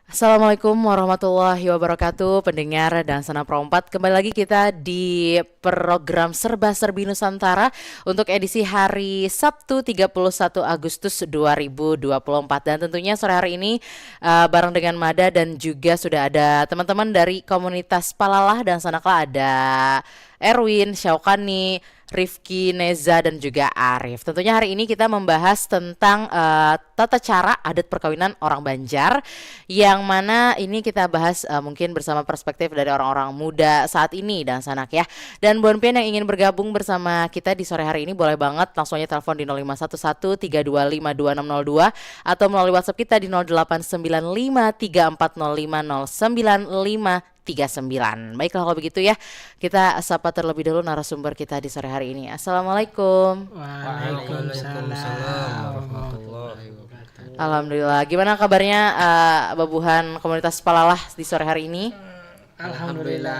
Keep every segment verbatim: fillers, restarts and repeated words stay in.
Assalamualaikum warahmatullahi wabarakatuh, pendengar Dangsanak Pro empat. Kembali lagi kita di program Serba Serbi Nusantara untuk edisi hari Sabtu tiga puluh satu Agustus dua ribu dua puluh empat. Dan tentunya sore hari ini, eh, bareng dengan Mada dan juga sudah ada teman-teman dari komunitas Palalah Dangsanak lah, ada Erwin, Syaukani, Rifki, Neza, dan juga Arif. Tentunya hari ini kita membahas tentang, eh, tata cara adat perkawinan orang Banjar, yang mana ini kita bahas, eh, mungkin bersama perspektif dari orang-orang muda saat ini, Dangsanak, ya. Dan buat pian yang ingin bergabung bersama kita di sore hari ini, boleh banget langsung aja telepon di nol lima satu satu tiga dua lima dua enam nol dua atau melalui WhatsApp kita di nol delapan sembilan lima tiga empat nol lima nol sembilan lima tiga sembilan. Baiklah, kalau begitu, ya, kita sapa terlebih dahulu narasumber kita di sore hari ini. Assalamualaikum. Waalaikumsalam warahmatullahi wabarakatuh. Alhamdulillah. Gimana kabarnya, eh, babuhan komunitas Palalah di sore hari ini? Alhamdulillah.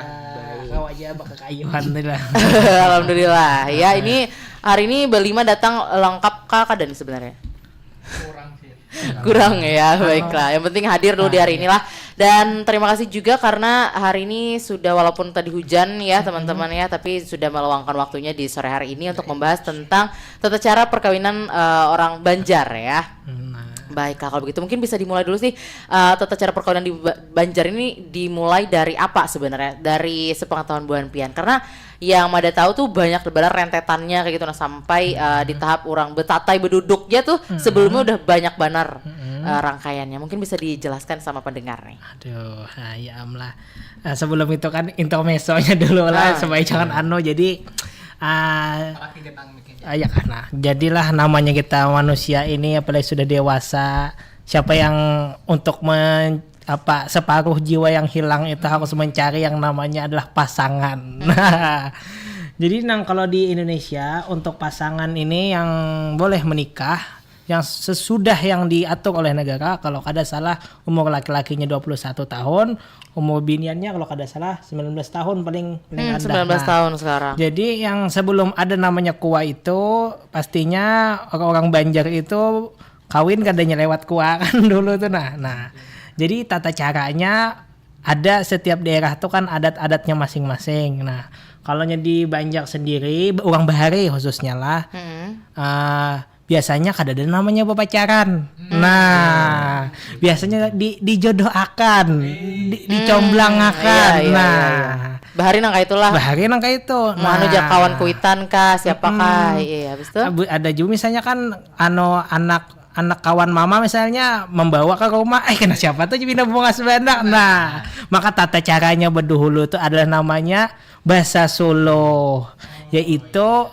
Kawa aja bakakayuhan tu lah. Alhamdulillah. Ya, ini hari ini berlima datang lengkap kah, kada nih sebenarnya? Kurang sih. Kurang, ya, baiklah. Yang penting hadir dulu di hari inilah. Dan terima kasih juga karena hari ini sudah, walaupun tadi hujan, ya, teman-teman, ya, tapi sudah meluangkan waktunya di sore hari ini untuk membahas tentang tata cara perkawinan, eh, orang Banjar, ya. Nah, Baiklah, kalau begitu mungkin bisa dimulai dulu sih, eh, tata cara perkawinan di Ba- Banjar ini dimulai dari apa sebenarnya? Dari sepengetahuan buhan pian. Karena yang Mada tahu tuh banyak banar rentetannya kayak gitu, nah, sampai, eh, di tahap orang betatai beduduknya tuh sebelumnya udah banyak banar, eh, rangkaiannya. Mungkin bisa dijelaskan sama pendengar nih. Aduh, ah, ya am lah. Ah, sebelum itu kan intermezzonya dulu lah, Ah. Supaya jangan anu. Jadi, ah, ah, ya kan, nah, jadilah namanya kita manusia ini, apalagi sudah dewasa, siapa yang untuk men- apa, separuh jiwa yang hilang itu harus mencari yang namanya adalah pasangan. Jadi, nang kalau di Indonesia, untuk pasangan ini yang boleh menikah, yang sesudah yang diatur oleh negara, kalau kada salah umur laki-lakinya dua puluh satu tahun, umur biniannya kalau kada salah sembilan belas tahun paling, paling Hmm, rendah. sembilan belas Nah, tahun sekarang. Jadi, yang sebelum ada namanya KUA itu, pastinya orang-orang Banjar itu kawin kadanya lewat KUA kan dulu tuh, nah. Nah, jadi tata caranya ada, setiap daerah tuh kan adat-adatnya masing-masing. Nah, kalau di Banjar sendiri, orang bahari khususnya lah, Hmm. eh, biasanya kada ada namanya berpacaran. Nah, biasanya di dijodohakan, di, dicomblangakan. Iya, iya, Nah, iya, iya. Bahari nang kayak itulah. Bahari nang kayak itu. Mau anu, Nah, jar kawan kuitan kah, siapa kah? Iya, habis itu? Abu- ada juga misalnya kan, anu, anak anak kawan mama misalnya membawa ke rumah, eh, kena siapa tuh pindah bungas banar. Nah, maka tata caranya bedahulu itu adalah namanya basa suluh, yaitu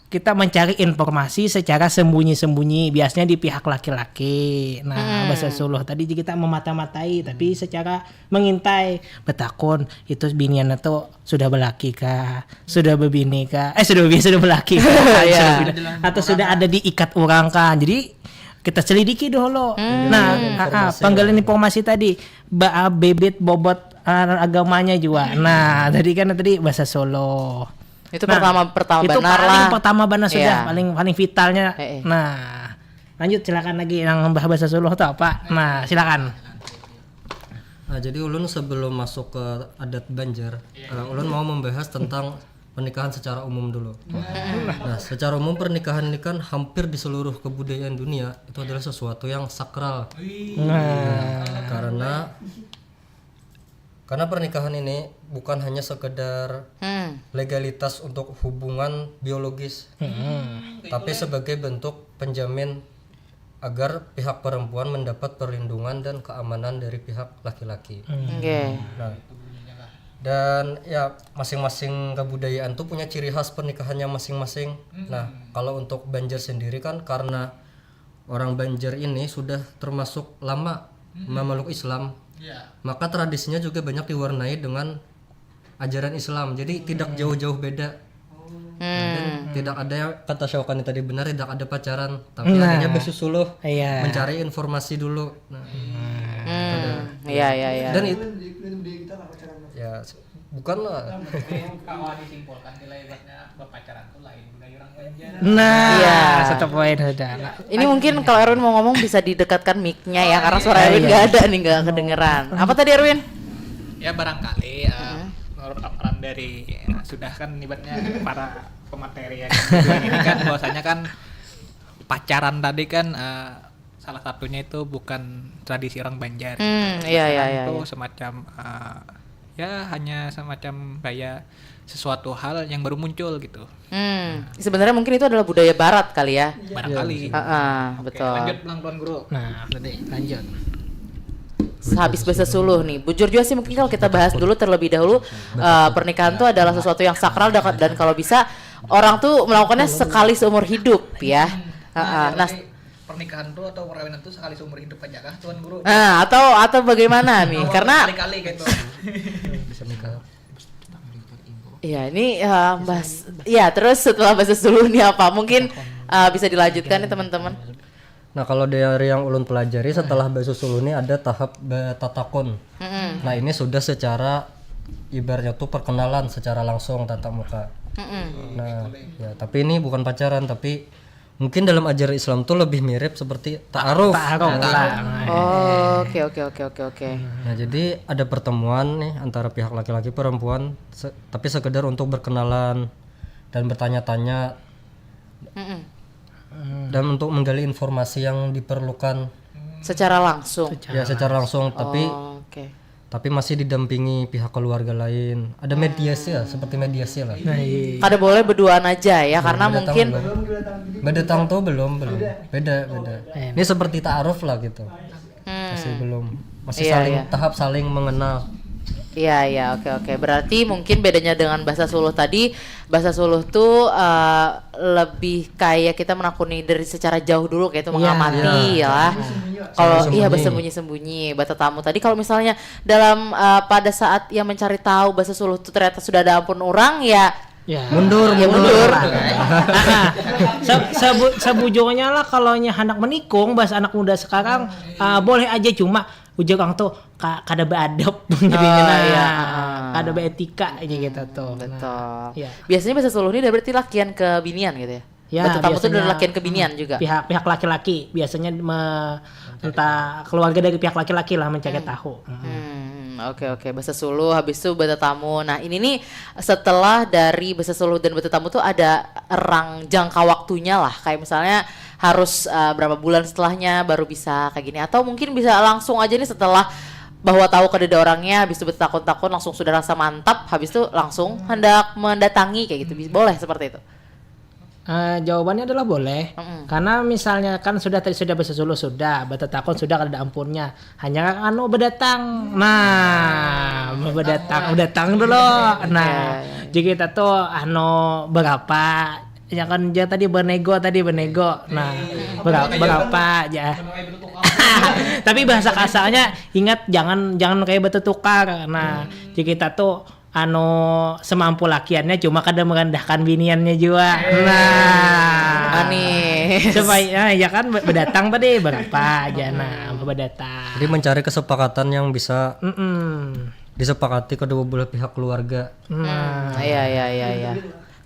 kita mencari informasi secara sembunyi-sembunyi, biasanya di pihak laki-laki. Nah, basa suluh tadi kita memata-matai, tapi secara mengintai, betakun itu biniannya tuh sudah belaki kah, sudah bebini kah, eh, sudah bebini, sudah belaki kah, Iya. sudah bebini, atau sudah ada diikat orang kah. Jadi kita selidiki dulu. Nah, ah, ah, panggalan informasi tadi, ba- bibit bobot, ah, agamanya juga. Nah, tadi kan tadi basa suluh. Itu Nah, pertama, pertama itu banar paling lah. Pertama banar sudah, Iya. paling paling vitalnya. Heeh. Nah, lanjut, silakan lagi yang membahas basa suluh atau apa. Nah, silakan. Nah, jadi ulun sebelum masuk ke adat Banjar, eh, ulun mau membahas tentang pernikahan secara umum dulu. Nah, secara umum pernikahan ini kan hampir di seluruh kebudayaan dunia itu adalah sesuatu yang sakral. Nah, Karena karena pernikahan ini bukan hanya sekedar Hmm. legalitas untuk hubungan biologis, tapi sebagai bentuk penjamin agar pihak perempuan mendapat perlindungan dan keamanan dari pihak laki-laki. Oke. Nah, dan ya, masing-masing kebudayaan tuh punya ciri khas pernikahannya masing-masing. Nah, kalau untuk Banjar sendiri kan, karena orang Banjar ini sudah termasuk lama memeluk Islam, maka tradisinya juga banyak diwarnai dengan ajaran Islam. Jadi tidak jauh-jauh beda. Dan Hmm. tidak ada yang kata Syaukani tadi benar, tidak ada pacaran, tapi Nah. adanya besusuluh, Iya. Mencari informasi dulu. Nah, Hmm. Iya, iya, iya. Dan itu ya, Bukanlah. Kalau disimpulkan, bila ibaratnya berpacaran tuh lain budaya orang Banjar. Nah, Iya. Satu poin sudah. Nah, Ini mungkin kalau Erwin mau ngomong bisa didekatkan mic-nya ya, karena suara Ah, Erwin iya. Nggak ada nih, nggak kedengeran. Apa tadi, Erwin? Ya, barangkali uh, menurut paparan dari uh, sudah kan ibaratnya para pemateri yang kedua ini kan, bahwasanya kan pacaran tadi kan uh, salah satunya itu bukan tradisi orang Banjar. Hmm, iya, iya, Pacaran iya, itu iya. Semacam uh, ya hanya semacam kayak sesuatu hal yang baru muncul gitu. Hmm, sebenarnya mungkin itu adalah budaya Barat kali ya. Barangkali. Heeh, Oke, betul. Lanjut pelan-pelan, Guru. Nah, tadi lanjut. Habis bahasa suluh nih, bujur juga sih, mungkin kalau kita bahas dulu terlebih dahulu, eh, pernikahan itu adalah sesuatu yang sakral dan, dan kalau bisa orang tuh melakukannya sekali seumur hidup ya. Heeh. Nah, Pernikahan tuh atau perkawinan tuh sekali seumur hidup aja kah, Tuan Guru? Nah, atau atau bagaimana nih? Karena Kali-kali gitu. Bisa nikah. Ya, ini eh, bahas ya, terus setelah bahasa suluh ini apa? Mungkin eh, bisa dilanjutkan nih, teman-teman. Nah, kalau dari yang ulun pelajari, setelah bahasa suluh ini ada tahap batatakun. Nah, ini sudah secara ibaratnya tuh perkenalan secara langsung tatap muka. Nah, ya, tapi ini bukan pacaran, tapi mungkin dalam ajaran Islam tuh lebih mirip seperti ta'aruf. Ta'aruf lah. Oh, oke, oke, oke, oke, oke. Nah, jadi ada pertemuan nih antara pihak laki-laki perempuan, se- tapi sekedar untuk berkenalan dan bertanya-tanya Mm-mm. dan untuk menggali informasi yang diperlukan Secara langsung. ya secara langsung, tapi Oh, oke. tapi masih didampingi pihak keluarga lain. Ada mediasi lah, seperti mediasi lah. Nah, iya. Kada boleh berduaan aja ya, karena Beda mungkin tahun belum. Beda tahun tuh belum, belum. Beda, beda. Eh. Ini seperti ta'aruf lah gitu. Hmm. Masih belum. Masih Iya, saling iya. tahap saling mengenal. Iya, iya, oke, oke. Berarti mungkin bedanya dengan bahasa suluh tadi, bahasa suluh tuh eh, lebih kayak kita menakuni dari secara jauh dulu, kayak itu Iya. mengamati Iya. ya lah. Kalau iya, Sembunyi. bersembunyi-sembunyi, bertetamu tadi. Kalau misalnya dalam eh, pada saat yang mencari tahu bahasa suluh tuh ternyata sudah ada ampun orang, ya Ya. Mundur, ya mundur. mundur. Se- sebu- sebujurnya lah, kalau nya hendak menikung, bahasa anak muda sekarang, ah, boleh aja, cuma ujar orang tuh ka- kada beadab jadinya. Oh, Nah, iya. kada beetika aja gitu tuh. Nah, Betul. ya. Biasanya bahasa suluh ini udah berarti lakian ke binian gitu ya? Ya, Bertetamu tuh dari biasanya lakian ke binian juga. Pihak pihak laki-laki biasanya me- entah keluarga dari pihak laki-laki lah mencari tahu. Hmm, oke, oke. Bahasa suluh, habis itu bertetamu. Nah, ini nih setelah dari bahasa suluh dan bertetamu tuh ada rang jangka waktunya lah. Kayak misalnya harus eh, berapa bulan setelahnya baru bisa kayak gini, atau mungkin bisa langsung aja nih setelah bahwa tahu kadada orangnya, habis itu bertakun-takun langsung sudah rasa mantap, habis itu langsung hendak mendatangi kayak gitu. Bis- Boleh seperti itu. Eh, jawabannya adalah boleh. Mm-mm. Karena misalnya kan sudah tadi sudah bahasa suluh sudah, bertetakun sudah, kada ada ampunnya. Hanya anu berdatang. Nah, berdatang, berdatang dulu. Nah, Iya, iya. Jadi kita tuh anu berapa? Ya kan dia tadi bernego, tadi bernego. Nah, berapa berapa aja. Tapi bahasa kasarnya ingat, jangan jangan kayak bertukar. Nah, jadi kita tuh anu semampu lakiannya, cuma kada merendahkan biniannya juga. Nah, Manis. Supaya ya kan be- berdatang tadi berapa aja, nah, berdatang. Jadi mencari kesepakatan yang bisa Mm-mm. disepakati kedua belah pihak keluarga. Nah, Hmm, iya, iya, iya, iya.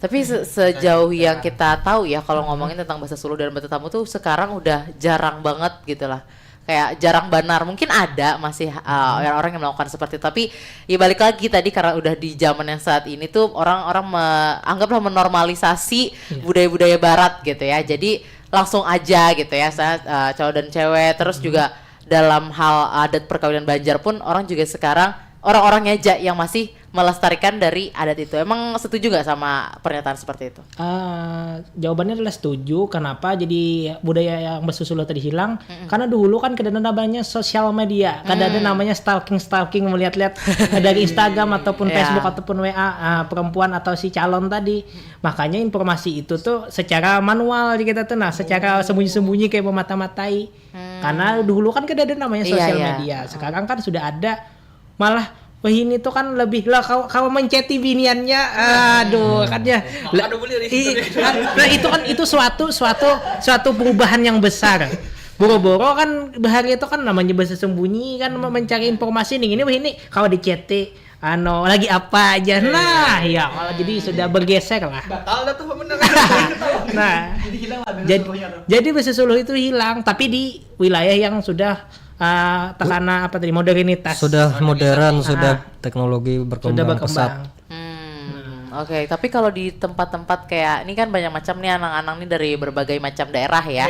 Tapi se- sejauh yang kita tahu ya, kalau ngomongin tentang bahasa suluh dan bertetamu tuh sekarang udah jarang banget gitu lah. Kayak jarang banar. Mungkin ada masih uh, orang-orang yang melakukan seperti itu. Tapi ya balik lagi tadi, karena udah di zaman yang saat ini tuh orang-orang me- anggaplah menormalisasi budaya-budaya barat gitu ya. Jadi langsung aja gitu ya, saat uh, cowok dan cewek, terus juga dalam hal adat perkawinan Banjar pun orang juga sekarang, orang-orangnya aja yang masih melestarikan dari adat itu. Emang setuju nggak sama pernyataan seperti itu? Eh, jawabannya adalah setuju. Kenapa jadi budaya yang bahasa suluh tadi hilang? Karena dulu kan kada ada namanya sosial media, kada ada namanya stalking stalking, melihat-lihat dari Instagram ataupun Iya. Facebook ataupun W A, ah, perempuan atau si calon tadi. Makanya informasi itu tuh secara manual di kita tuh, nah, secara sembunyi-sembunyi kayak memata-matai. Karena dulu kan kada ada namanya Iya, sosial iya. Media. Sekarang kan sudah ada. Malah wah, ini tuh kan lebih lah, kalau kalau menceti biniannya, aduh, kan ya. Lah, Aduh, boleh, i- kan, nah, itu kan itu suatu suatu suatu perubahan yang besar. Boro-boro kan bahari itu kan namanya bahasa sembunyi kan, me- mencari informasi nih, ini wah, ini kalau diceti Anu, lagi apa aja. Nah, ya, kalau jadi sudah bergeser lah. Batal dah tuh bener. Nah, Jadi hilang lah jadi, suluhnya tuh. Jadi bahasa Suluh itu hilang, tapi di wilayah yang sudah uh, terkena apa tadi, modernitas. Sudah modern, Ah, sudah teknologi berkembang, sudah pesat. Berkembang. Hmm, oke. Tapi kalau di tempat-tempat kayak ini kan banyak macam nih anak-anak nih dari berbagai macam daerah ya.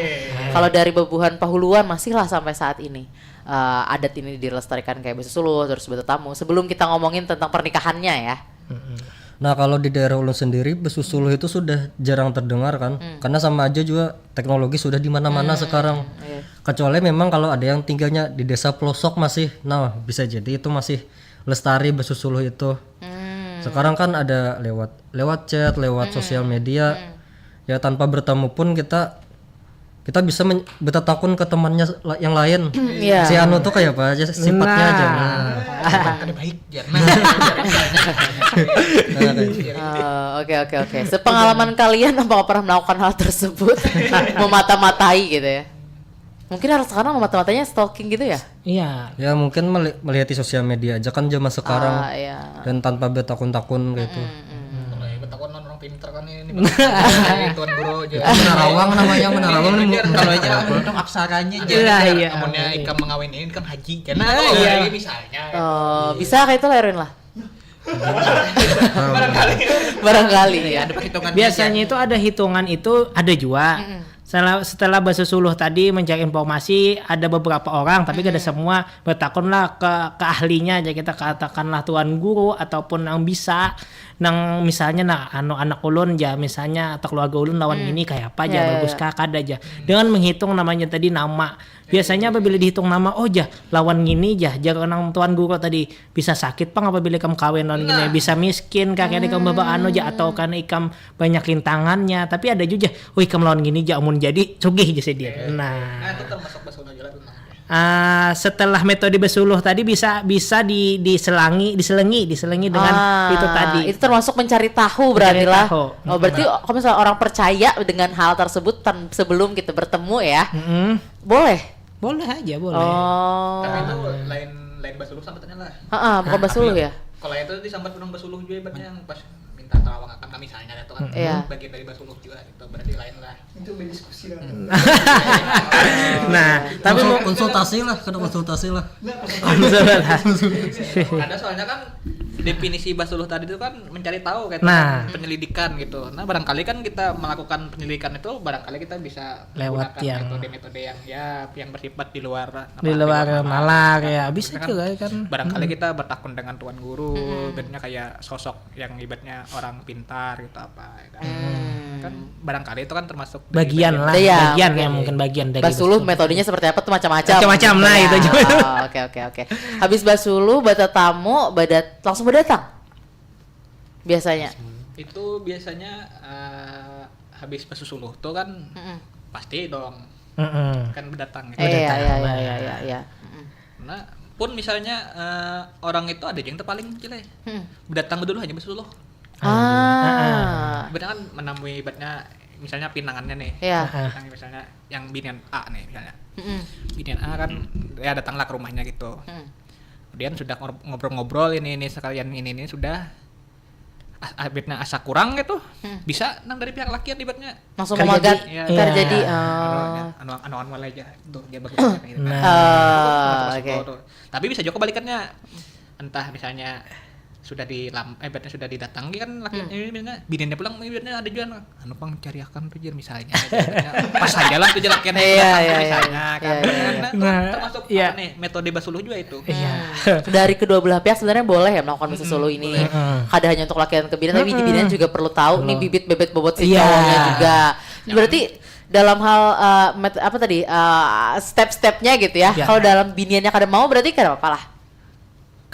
Kalau dari bebuhan Pahuluan masihlah sampai saat ini eh, adat ini dilestarikan kayak bahasa Suluh, terus bertetamu. Sebelum kita ngomongin tentang pernikahannya ya. Nah, kalau di daerah ulun sendiri, bahasa Suluh itu sudah jarang terdengar kan, karena sama aja juga teknologi sudah di mana-mana sekarang. Iya. Kecuali memang kalau ada yang tinggalnya di desa pelosok masih, nah, bisa jadi itu masih lestari bahasa Suluh itu. Hmm. Sekarang kan ada lewat lewat chat, lewat sosial media. Ya, tanpa bertemu pun kita kita bisa men- bertatakun ke temannya la- yang lain. Iya. Si anu tuh kayak apa aja sifatnya aja. Nah. Ada baik jar. Nah, kayak- Eh, Oke oke oke. Sepengalaman kalian apakah pernah melakukan hal tersebut, memata-matai gitu ya? Mungkin harus sekarang memata-matainya stalking gitu ya? Iya. Ya, mungkin meli- melihat di sosial media aja kan zaman sekarang, Ah, iya. Dan tanpa bertakun-takun gitu. Kalau yang bertakun orang pinter kan ini Bang. Tuan guru aja. Menarawang namanya, menarawang Ini nih, jar, kalau kalau aja aja apa? Untung aksaranya aja. Iya, Jar. Iya. Amunnya ikam mengawin ini kan haji kan. Nah, iya misalnya. Oh, bisa kayak itu lah Erwin lah. Barangkali ya. Ada perhitungan. Biasanya itu ada hitungan itu ada juga. Setelah setelah bahasa Suluh tadi mencari informasi, ada beberapa orang tapi kada semua, bertakunlah ke ke ahlinya aja, kita katakanlah tuan guru ataupun yang bisa, nang misalnya nah anu anak ulun ja misalnya atau keluarga ulun lawan ini kayak apa aja, Ya, ya, bagus ya. kah kada aja, dengan menghitung namanya tadi nama. Biasanya apabila dihitung nama, oh ja lawan ngini ja, jar nang tuan guru tadi, bisa sakit pang apabila ikam kawin lawan ngini, bisa miskin kah kena ikam bawa anu ja atau karena ikam banyak rintangannya. Tapi ada juga, oh ikam lawan ngini ja mun jadi sugih ja sidin. Nah, Nah, itu termasuk basuna juga tuh. ah, setelah metode basuluh tadi bisa bisa di diselangi diselengi diselengi dengan Ah, itu tadi. Itu termasuk mencari tahu berarti Mencari lah. Tahu. Oh, berarti kalau misalnya orang percaya dengan hal tersebut tan- sebelum kita bertemu ya, Mm-mm. boleh. Boleh aja boleh. Oh. Tapi itu lain lain basuluh sambutannya lah. Heeh, bukan basuluh ya? Kalau itu disambat orang basuluh juga ibaratnya yang pas minta tolong akan kami misalnya itu kan Iya. Bagian dari basuluh juga itu berarti lain lah. Itu berdiskusi lah. Nah, tapi Konsul- mau konsultasi lah, kada konsultasi lah. Konsul lah. Ada soalnya kan definisi basuluh tadi itu kan mencari tahu kayak Nah. penyelidikan gitu. Nah, barangkali kan kita melakukan penyelidikan itu barangkali kita bisa Lewat gunakan yang metode-metode yang ya yang bersifat di luar apa, Di luar nalar. nalar, ya, bisa Kan juga kan. Barangkali kita bertakun dengan tuan guru, ibaratnya kayak sosok yang ibaratnya orang pintar gitu apa ya kan. Kan barangkali itu kan termasuk dari Bagian lah, Iya, bagian oke. Ya mungkin bagian dari Basuluh basuluh. Metodenya seperti apa tuh macam-macam. Macam-macam, nah, Ya. Itu juga. Oh, Oke oke oke. Habis basuluh, batatamo, badat langsung berdatang. Biasanya. Itu biasanya eh, habis basusuluh tuh kan Mm-mm. pasti dong Mm-mm. kan berdatang gitu. Iya Berdatang, iya iya nah. iya iya. Mm-mm. Nah, pun misalnya eh, orang itu ada yang terpaling cile. Mm-mm. Berdatang dulu hanya basusuluh. Ah. Ibaratnya kan menemui ibaratnya misalnya pinangannya nih. Iya. Ah. Pinang misalnya yang binian A nih misalnya. Mm-mm. Binian A kan ya datanglah ke rumahnya gitu. Mm. Kemudian sudah ngob- ngobrol-ngobrol ini ini sekalian ini ini sudah ah, abitnya asa kurang gitu. Bisa nang dari pihak laki ibaratnya Langsung Kerja memagat di- ya, Iya. Terjadi anu, eh, anu anu anu aja tuh dia bagus gitu. Nah. Oh, Masuk oke. tuh. Tapi bisa juga kebalikannya. Entah misalnya sudah di eh berarti sudah didatangi kan laki ini misalnya bininya pulang ibaratnya ada juga anu pang cariakan tuh jar misalnya. Pas aja lah tuh jar lakian Iya, iya, iya. Misalnya kan. Iya, iya, iya. Nah, itu Nah, termasuk iya. apa nih metode basuluh juga itu. Iya. Dari kedua belah pihak sebenarnya boleh ya melakukan basuluh ini. Kada hanya untuk laki dan binian, tapi di binian juga perlu tahu nih bibit bebet bobot si Iya. cowoknya juga. Berarti dalam hal eh, met- apa tadi eh, step-stepnya gitu ya. Ya. Kalau dalam biniannya kada mau berarti kada apa-apa lah.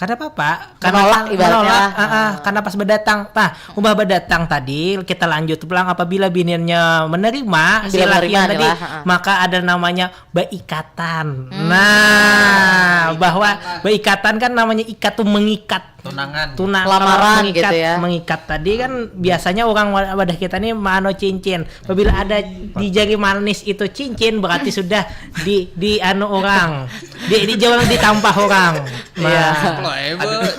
Kada apa-apa, Menolak pas- ibaratnya menolak, lah. ah, ah, karena pas berdatang, nah, umbah berdatang tadi kita lanjut pulang apabila biniannya menerima si Bila lakian menerima tadi, nih lah, ah. Maka ada namanya baikatan. Nah, bahwa baikatan kan namanya ikat tuh mengikat. Tunangan. Tunang Lamaran mengikat, gitu ya. Mengikat tadi kan biasanya orang wa- wadah kita nih mano cincin. Apabila ada di jari manis itu cincin berarti sudah di di anu orang. Di di jawab ditampah orang. Nah, Ayo,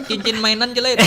cincin mainan je lah itu.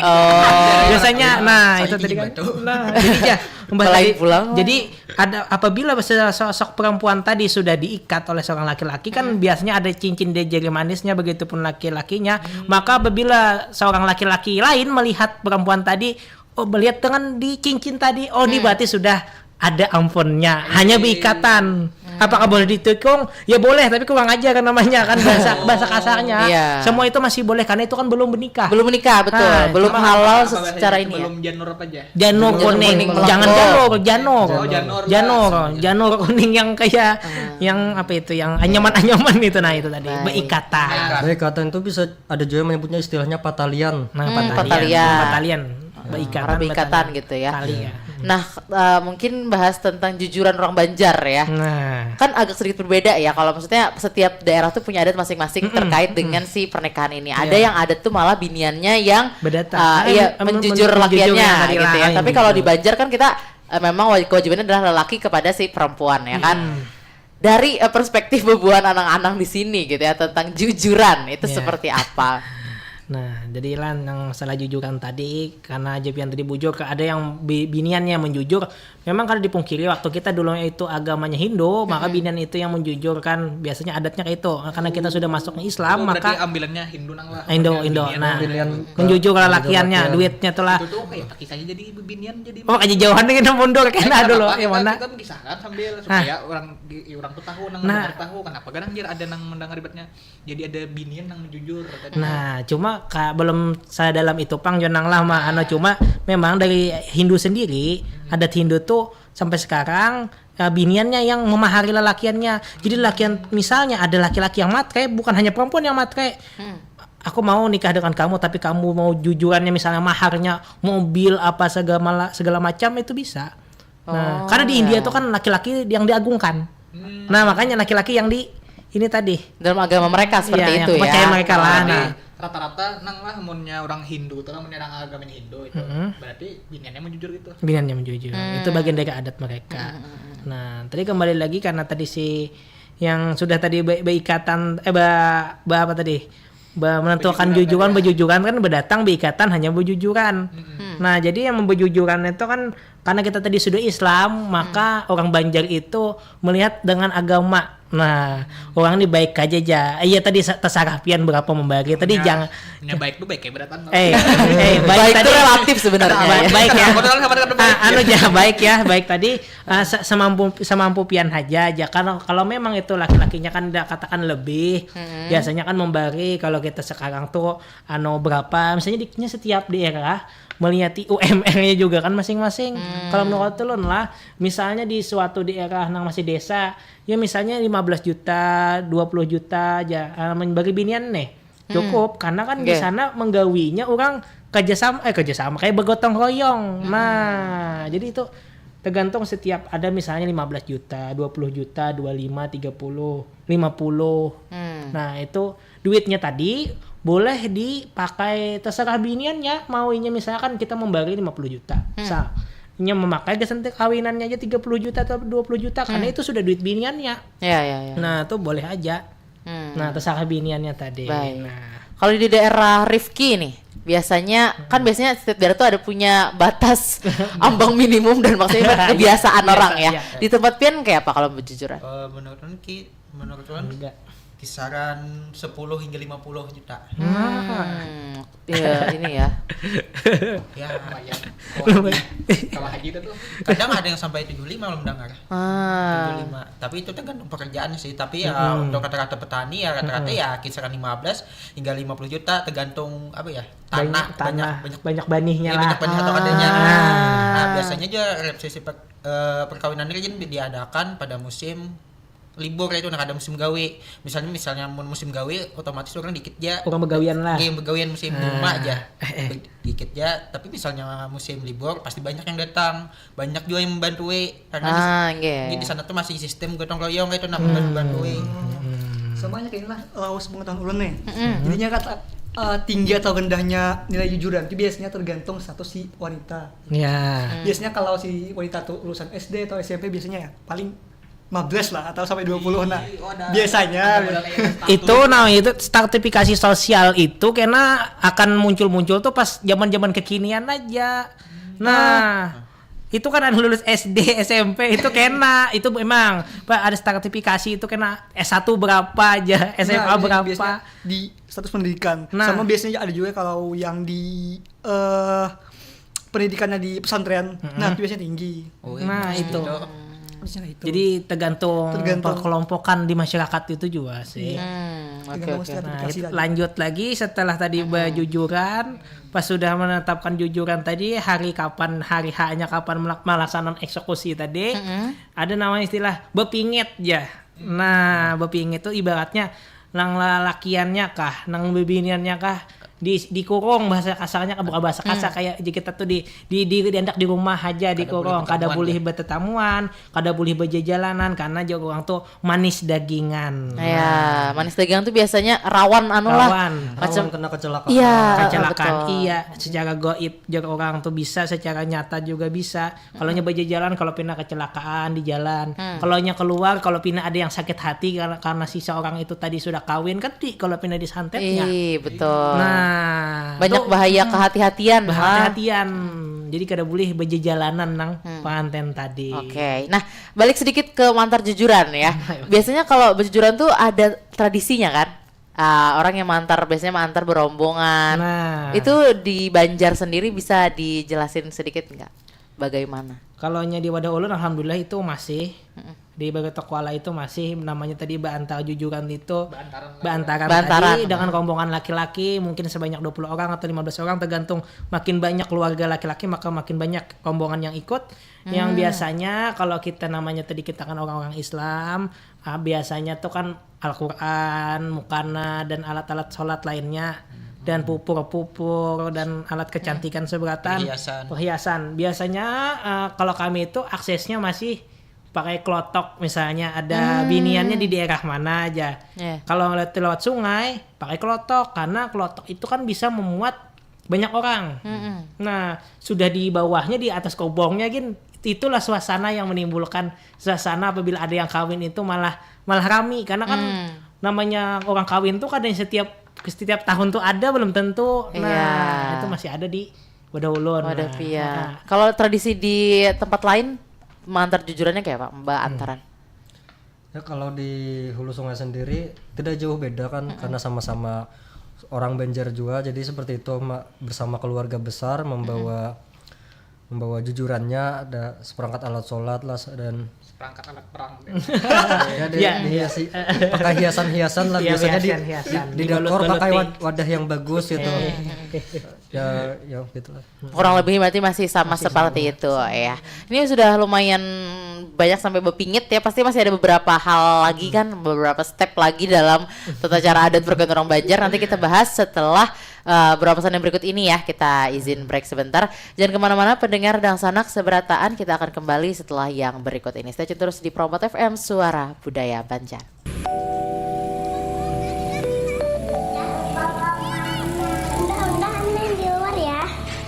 Oh. Biasanya, nah, Saya itu tadi dingin kan. batuk. Nah, jadi ya, kembali Lain lagi. pulang. Jadi ada, apabila se- sosok perempuan tadi sudah diikat oleh seorang laki-laki kan biasanya ada cincin di jari manisnya, begitupun laki-lakinya. Maka apabila seorang laki-laki lain melihat perempuan tadi, oh, melihat dengan di cincin tadi, oh, ini berarti sudah ada ampunnya, hanya berikatan. Apakah boleh ditikung? Ya boleh, tapi kurang ajar namanya kan, bahasa bahasa kasarnya. Iya. Semua itu masih boleh karena itu kan belum menikah. Belum menikah, betul. Ah, Belum Apa halal bahasanya secara itu? Ini ya. Belum janur apa aja? Janur Janur kuning, kuning melengkung. Jangan janur, janur. Oh, janur. Janur, janur kuning yang kayak yang apa itu, yang anyaman-anyaman itu, nah itu tadi Baik. Berikatan. Berikatan itu bisa ada juga yang menyebutnya istilahnya patalian. Nah, Hmm, patalian. patalian. Patalian. Berikatan. Orang berikatan gitu ya. Tali ya. Nah, eh, mungkin bahas tentang jujuran orang Banjar ya. Nah, Kan agak sedikit berbeda ya, kalau maksudnya setiap daerah tuh punya adat masing-masing terkait dengan si pernikahan ini. Ada Iya. Yang adat tuh malah biniannya yang Berdatang. eh, Ah, iya, em- em- menjujur menjujur lelakiannya yang hari gitu ya. lain Tapi gitu. Kalau di Banjar kan kita eh, memang waj- kewajibannya adalah lelaki kepada si perempuan ya kan. Dari eh, perspektif bebuan anang-anang di sini gitu ya, tentang jujuran itu Iya. Seperti apa? Nah, jadi Lan, yang masalah jujuran tadi, karena aja pian tadi bujur, ada yang bi- binian yang menjujur. Memang kalau dipungkiri, waktu kita dulu itu agamanya Hindu, maka binian itu yang menjujur kan, biasanya adatnya kayak itu. Karena kita sudah masuk Islam, Oh, berarti maka ambilannya Hindu nang lah. Indo Maksudnya Indo. binian Nah, Hindu. menjujur lelakiannya, Menjujur duitnya tuh lah. Itu tuh kayak pakai saja jadi binian jadi. Oh, kayak jauhan nih nombor dulu, Eh, kena nggak dulu, apa-apa, yang mana? Kita kisahkan sambil supaya orang di- orang tuh tahu, nang Nah. mendengar tahu kenapa kadang dia ada nang mendengar ribetnya. Jadi ada binian nang jujur tadi. Nah, cuma ka, belum saya dalam itu pang Jonang lah mah, anu, cuma memang dari Hindu sendiri, adat Hindu tuh sampai sekarang eh, biniannya yang memahari lelakiannya. Jadi lelakian, misalnya ada laki-laki yang matre, bukan hanya perempuan yang matre. Aku mau nikah dengan kamu, tapi kamu mau jujurannya, misalnya maharnya mobil apa segala segala macam, itu bisa. Nah, Oh, karena di India ya. Tuh kan laki-laki yang diagungkan. Nah, makanya laki-laki yang di ini tadi. Dalam agama mereka seperti Iya, yang itu ya. kepercayaan mereka lah. Jadi, Nah, rata-rata nang lah munnya orang Hindu tuh, munnya orang agama Hindu itu, Mm-mm. berarti biniannya menjujur gitu. Biniannya menjujur. Itu bagian dari adat mereka. Nah, tadi kembali lagi karena tadi si yang sudah tadi be- beikatan, eh ba, ba apa tadi? Ba, menentukan Bejujuran jujuran, tadi, ya. Bejujuran kan berdatang beikatan hanya bejujuran. Nah, jadi yang bejujuran itu kan karena kita tadi sudah Islam, maka orang Banjar itu melihat dengan agama. Nah, orang ini baik aja ja. Iya, tadi sa- terserah pian berapa membagi. Tadi jangan Yang baik tuh baik kayak beratan. eh eh baik, Baik tadi itu relatif sebenarnya. Ba- Ya. Baik ya. Modal sama dengan Ah, anu ja, baik ya, baik tadi ah, se- semampu semampu pian aja aja. Kalau kalau memang itu laki-lakinya kan tidak katakan lebih, biasanya kan memberi. Kalau kita sekarang tuh anu berapa, misalnya di, setiap daerah melihat U M R-nya juga kan masing-masing. Kalau menurut ulun lah, misalnya di suatu daerah nang masih desa, ya misalnya lima belas juta, dua puluh juta aja, ah, memberi binian nih. Cukup karena kan di Oke. Sana menggawinya orang kerjasama, eh kerjasama kayak bergotong royong. Nah, jadi itu tergantung, setiap ada misalnya lima belas juta, dua puluh juta, dua puluh lima, tiga puluh, lima puluh. Hmm. Nah, itu duitnya tadi boleh dipakai terserah biniannya, maunya misalkan kita memberi lima puluh juta. Misal, nya memakai gasan kawinannya aja tiga puluh juta atau dua puluh juta karena itu sudah duit biniannya. Ya, ya, ya. Nah, itu boleh aja. Hmm. Nah, terserah biniannya tadi. Baik. Nah, Kalau di daerah Rifki nih, biasanya kan biasanya setiap daerah tuh ada punya batas ambang minimum dan maksudnya kebiasaan Biasa, orang ya. iya. Di tempat pian kayak apa kalau bejujuran? Eh, menurut ulun ki menurut ulun enggak. Kisaran sepuluh hingga lima puluh juta. Hmm, ya ini ya. Ya, lumayan. Kalau haji, kalau haji itu tuh Kadang ada yang sampai tujuh lima belum dengar. Ah. Tujuh lima. Tapi itu tergantung pekerjaan sih. Tapi ya untuk rata-rata petani ya rata-rata ya kisaran lima belas hingga lima puluh juta tergantung apa ya, tanah, Banyak tanah, banyak banyak banihnya Iya, lah. Banyak banyak atau adanya. Nah, biasanya juga resepsi per- eh, perkawinan ini kan diadakan pada musim libur, itu nah kada musim gawe. Misalnya misalnya mun musim gawe otomatis orang dikit ya Orang begawian lah. Game begawian musim Ah, rumah aja. eh, eh. Dikit ya, tapi misalnya musim libur pasti banyak yang datang, banyak juga yang membantu karena Ah, di, nggih. Di sana tuh masih sistem gotong royong itu nah membantu. Semuanya kayak inilah lawas pengetahuan ulun nih. Jadinya kata eh, tinggi atau rendahnya nilai jujuran itu biasanya tergantung status si wanita. Ya. Biasanya kalau si wanita tuh lulusan S D atau S M P biasanya ya paling lima belas lah atau sampai dua puluh nah. Biasanya itu namanya itu stratifikasi sosial itu karena akan muncul-muncul tuh pas zaman-zaman kekinian aja. Nah, itu kan ada lulus S D, S M P itu kena itu emang Pak ada stratifikasi itu kena S satu berapa aja, S M A nah, berapa di status pendidikan. Nah, sama biasanya ada juga kalau yang di eh uh, pendidikannya di pesantren, mm-hmm. Nah itu biasanya tinggi. Oh, nah itu. Itu. Jadi tergantung, tergantung perkelompokan di masyarakat itu juga sih. Hmm, okay, okay. Nah, lanjut lagi setelah tadi hmm. Bejujuran, pas sudah menetapkan jujuran tadi hari kapan hari haknya kapan melaksanakan eksekusi tadi, hmm. Ada nama istilah bepingit ya. Nah, bepingit itu ibaratnya nang lalakiannya kah, nang bebiniannya kah di dikurung bahasa kasarnya bukan bahasa kasar hmm. Kayak kita tuh di di di diandak di rumah aja dikurung kada boleh bertetamuan kada boleh berjejalanan karena jauh orang tuh manis dagingan ya nah. Manis dagingan tuh biasanya rawan anu lah rawan macam rawan kena kecelakaan iya kecelakaan betul. Iya secara goib jauh orang tuh bisa secara nyata juga bisa kalau nya berjalan kalau pina kecelakaan di jalan hmm. Kalau nya keluar kalau pina ada yang sakit hati karena, karena si seorang itu tadi sudah kawin kan di kalau pina disantetnya Ih, betul nah banyak tuh, bahaya hmm, kehati-hatian bahaya kehati-hatian jadi kada boleh berjejalanan nang hmm. Pengantin tadi oke okay. Nah balik sedikit ke mantar jujuran ya biasanya kalau berjujuran tuh ada tradisinya kan Uh, orang yang mantar biasanya mantar berombongan nah. Itu di Banjar sendiri bisa dijelasin sedikit nggak bagaimana? Kalau nya di wadah ulun alhamdulillah itu masih mm-mm. Di Bagatok Kuala itu masih namanya tadi beantar jujuran itu beantaran, beantaran, beantaran tadi dengan rombongan laki-laki mungkin sebanyak dua puluh orang atau lima belas orang tergantung makin banyak keluarga laki-laki maka makin banyak rombongan yang ikut hmm. Yang biasanya kalau kita namanya tadi kita kan orang-orang Islam ah, biasanya tuh kan Al-Quran, mukana, dan alat-alat sholat lainnya, dan pupur-pupur dan alat kecantikan seberatan, perhiasan. Perhiasan. Biasanya uh, kalau kami itu aksesnya masih pakai kelotok, misalnya ada hmm. Biniannya di daerah mana aja. Yeah. Kalau lewat, lewat sungai, pakai kelotok karena kelotok itu kan bisa memuat banyak orang. Mm-mm. Nah, sudah di bawahnya di atas kobongnya gin itulah suasana yang menimbulkan suasana apabila ada yang kawin itu malah malah rami karena kan mm. Namanya orang kawin tuh kadang setiap setiap tahun tuh ada belum tentu. Nah, yeah. Itu masih ada di wadah ulun. Wadah nah, pia. Nah. Kalau tradisi di tempat lain mantar jujurannya kayak apa? Mbak hmm. Antaran. Ya kalau di Hulu Sungai sendiri tidak jauh beda kan mm-mm. Karena sama-sama orang Banjar juga jadi seperti itu bersama keluarga besar membawa mm-mm. Membawa jujurannya ada seperangkat alat sholat lah dan seperangkat alat perang. Ya, di, ya. Dihiasi, pakai hiasan-hiasan lah ya, biasanya hiasan, di, hiasan. Di, di dapur pakai wadah yang bagus gitu. Eh. Ya, ya gitulah. Kurang lebih berarti masih sama masih seperti sama. Itu ya. Ini sudah lumayan banyak sampai berpingit ya. Pasti masih ada beberapa hal lagi kan, beberapa step lagi dalam tata cara adat pergantian orang Banjar. Nanti kita bahas setelah uh, beberapa pesan yang berikut ini ya. Kita izin break sebentar. Jangan kemana-mana pendengar dan sanak seberataan. Kita akan kembali setelah yang berikut ini. Stay tune terus di Promot F M Suara Budaya Banjar.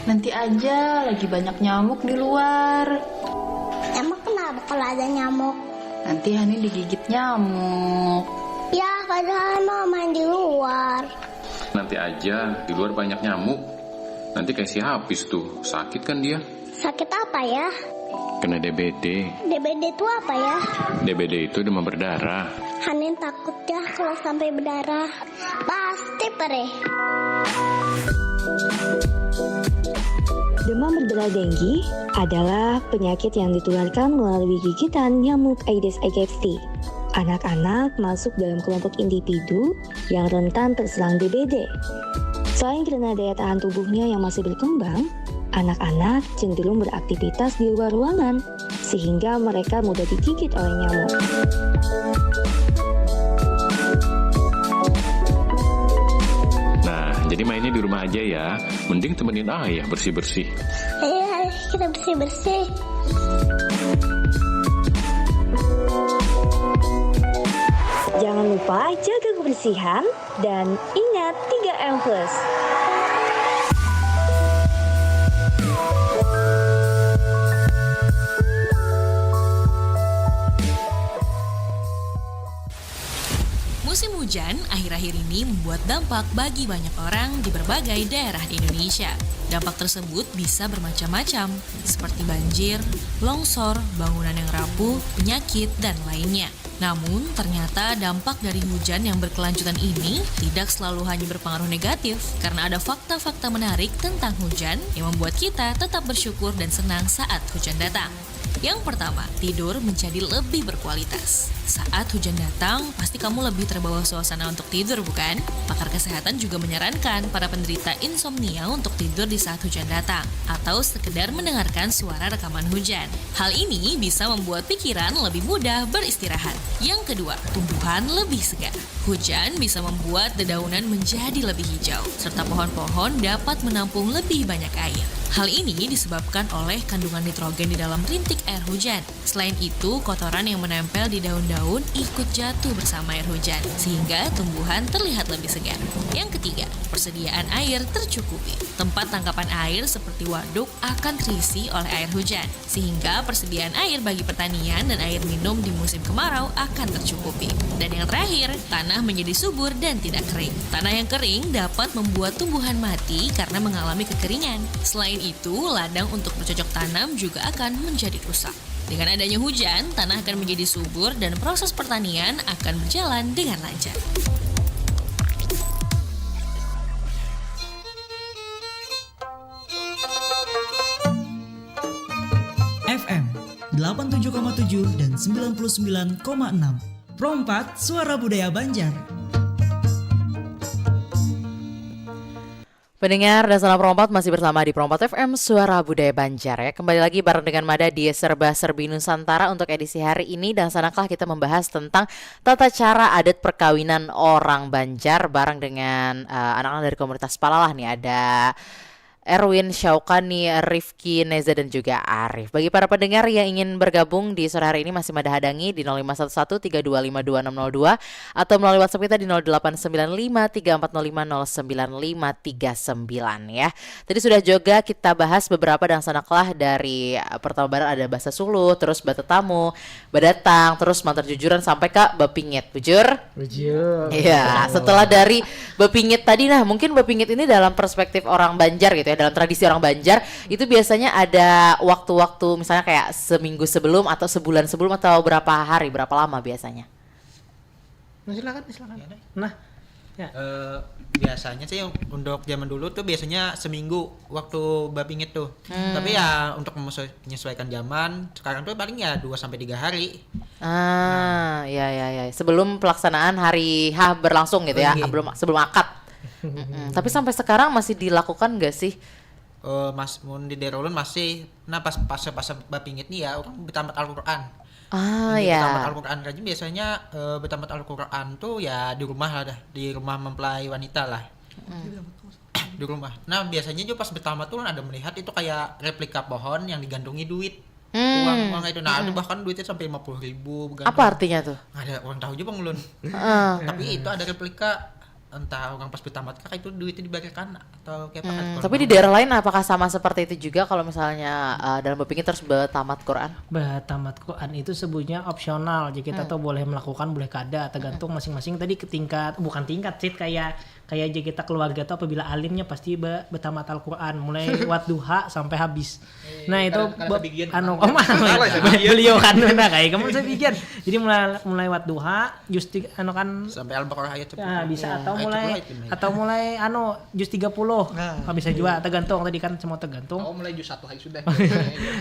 Nanti aja, lagi banyak nyamuk di luar. Emang kenapa kalau ada nyamuk? Nanti Hani digigit nyamuk. Ya, padahal mau main di luar. Nanti aja, di luar banyak nyamuk. Nanti kayak si Hapis tuh, sakit kan dia? Sakit apa ya? Kena D B D. D B D itu apa ya? D B D itu demam berdarah. Hanin takut ya kalau sampai berdarah. Pasti perih. Demam berdarah denggi adalah penyakit yang ditularkan melalui gigitan nyamuk Aedes aegypti. Anak-anak masuk dalam kelompok individu yang rentan terserang D B D. Selain karena daya tahan tubuhnya yang masih berkembang, anak-anak cenderung beraktivitas di luar ruangan, sehingga mereka mudah digigit oleh nyamuk. Nah, jadi mainnya di rumah aja ya. Mending temenin ayah bersih-bersih. Iya, kita bersih-bersih. Jangan lupa jaga kebersihan dan ingat tiga M plus. Musim hujan akhir-akhir ini membuat dampak bagi banyak orang di berbagai daerah di Indonesia. Dampak tersebut bisa bermacam-macam, seperti banjir, longsor, bangunan yang rapuh, penyakit, dan lainnya. Namun, ternyata dampak dari hujan yang berkelanjutan ini tidak selalu hanya berpengaruh negatif, karena ada fakta-fakta menarik tentang hujan yang membuat kita tetap bersyukur dan senang saat hujan datang. Yang pertama, tidur menjadi lebih berkualitas. Saat hujan datang, pasti kamu lebih terbawa suasana untuk tidur, bukan? Pakar kesehatan juga menyarankan para penderita insomnia untuk tidur di saat hujan datang, atau sekedar mendengarkan suara rekaman hujan. Hal ini bisa membuat pikiran lebih mudah beristirahat. Yang kedua, tumbuhan lebih segar. Hujan bisa membuat dedaunan menjadi lebih hijau, serta pohon-pohon dapat menampung lebih banyak air. Hal ini disebabkan oleh kandungan nitrogen di dalam rintik air hujan. Selain itu, kotoran yang menempel di daun-daun ikut jatuh bersama air hujan, sehingga tumbuhan terlihat lebih segar. Yang ketiga, persediaan air tercukupi. Tempat tangkapan air seperti waduk akan terisi oleh air hujan, sehingga persediaan air bagi pertanian dan air minum di musim kemarau akan tercukupi. Dan yang terakhir, tanah menjadi subur dan tidak kering. Tanah yang kering dapat membuat tumbuhan mati karena mengalami kekeringan. Selain itu, ladang untuk bercocok tanam juga akan menjadi rusak. Dengan adanya hujan, tanah akan menjadi subur dan proses pertanian akan berjalan dengan lancar. F M delapan tujuh koma tujuh dan sembilan puluh sembilan koma enam. Pro empat, Suara Budaya Banjar. Pendengar dan salam Pro empat masih bersama di Pro empat F M Suara Budaya Banjar ya. Kembali lagi bareng dengan Mada di Serba Serbi Nusantara untuk edisi hari ini dan sanaklah kita membahas tentang tata cara adat perkawinan orang Banjar bareng dengan uh, anak-anak dari komunitas Palalah nih ada Erwin, Syaukani, Rifki, Neza dan juga Arif. Bagi para pendengar yang ingin bergabung di sore hari ini masih Mada hadangi di nol lima satu satu tiga dua lima dua enam nol dua atau melalui WhatsApp kita di nol delapan sembilan lima tiga empat nol lima nol sembilan lima tiga sembilan ya. Tadi sudah juga kita bahas beberapa dangsanaklah dari eh, pertama barat ada bahasa Sulu, terus batetamu, badatang, terus mantar jujuran sampai ke bapingit. Bujur? Bujur. Iya, setelah dari bapingit tadi nah, mungkin bapingit ini dalam perspektif orang Banjar gitu ya, dalam tradisi orang Banjar itu biasanya ada waktu-waktu misalnya kayak seminggu sebelum atau sebulan sebelum atau berapa hari, berapa lama biasanya? Nah, silakan, silakan. Nah, ya. Eh, biasanya sih untuk zaman dulu tuh biasanya seminggu waktu bapingit tuh. Tapi ya untuk mesesuai- menyesuaikan zaman, sekarang tuh paling ya dua sampai tiga hari. Ah, ya ya ya. Sebelum pelaksanaan hari H berlangsung gitu ya, Iya. belum sebelum akad. Mm-mm. Tapi sampai sekarang masih dilakukan gak sih? Eh, mas mun di daerah ulun masih, nah pas pas pas bapingit nih ya orang bertamat Al-Quran. Ah Iya, ya. Bertamat Al-Quran aja biasanya eh, bertamat Al-Quran tuh ya di rumah lah dah, di rumah mempelai wanita lah. Di rumah. Nah biasanya juga pas bertamat tuh ada melihat itu kayak replika pohon yang digantungi duit. Hmm. Uang uang itu, nah itu bahkan duitnya sampai lima puluh ribu. Apa artinya tuh? Ada orang tahu juga bang ulun. Heeh. Tapi itu ada replika, entah orang pas bertamat kah itu duitnya dibayarkan atau kayak apa kan. Hmm, tapi di daerah lain apakah sama seperti itu juga kalau misalnya uh, dalam bapingit terus bertamat Quran? Bertamat Quran itu sebutnya opsional, jadi kita tuh boleh melakukan, boleh kada, tergantung masing-masing tadi ke tingkat, bukan tingkat sih, kayak kayak aja kita keluarga tuh apabila alimnya pasti be- bertamat Al-Quran mulai wat duha sampai habis. Nah itu kada- kada be- sabigian, anu Bang. kamu Salah, sabigian. Beliau kan nah kayak kamu sabigian. Jadi mulai mulai wat duha jus tiga anu kan Sampai Al-Baqarah ayat ya, bisa atau Ayat mulai sepuluh itu, ya. Atau mulai anu jus tiga puluh. Nah, bisa juga tergantung tadi kan semua tergantung. Oh mulai jus satu hari sudah.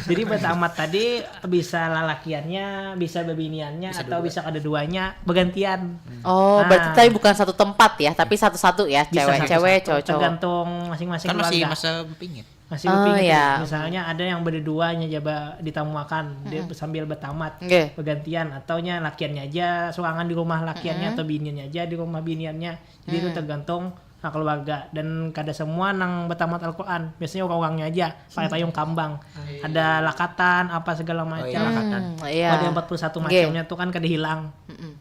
Jadi bertamat tadi bisa lalakiannya, bisa bebiniannya Bisa atau dua. bisa kada duanya bergantian. Oh, Nah. berarti tapi bukan satu tempat ya, tapi satu-satu ya, Bisa cewek-cewek, satu-satu, cowok-cowok. Tergantung masing-masing Kan masih keluarga. Masa pingin. Masih Oh, kepingin ya. Misalnya ada yang berduanya aja ba- ditamuakan dia sambil bertamat Nggih. bergantian ataunya lakiannya aja sorangan di rumah lakiannya atau biniannya aja di rumah biniannya. Jadi itu tergantung nah, keluarga dan kada semua nang bertamat Al-Quran. Biasanya orang-orangnya aja pakai payung kambang. Ada lakatan apa segala Oh macam. iya lakatan. Hmm, iya. Ada empat puluh satu Nggih. macamnya tuh kan kada hilang. Mm-mm.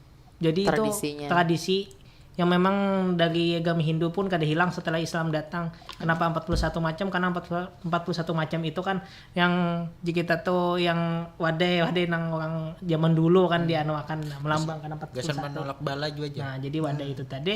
Jadi Tradisinya. Itu tradisi yang memang dari agama Hindu pun kada hilang setelah Islam datang. Kenapa empat puluh satu macam? Karena empat puluh, empat puluh satu macam itu kan yang di kita tuh yang wadai, wadai nang orang zaman dulu kan dianuakan, nah, melambangkan empat puluh satu. Gasan menolak bala juga aja. Nah, jadi wadai itu tadi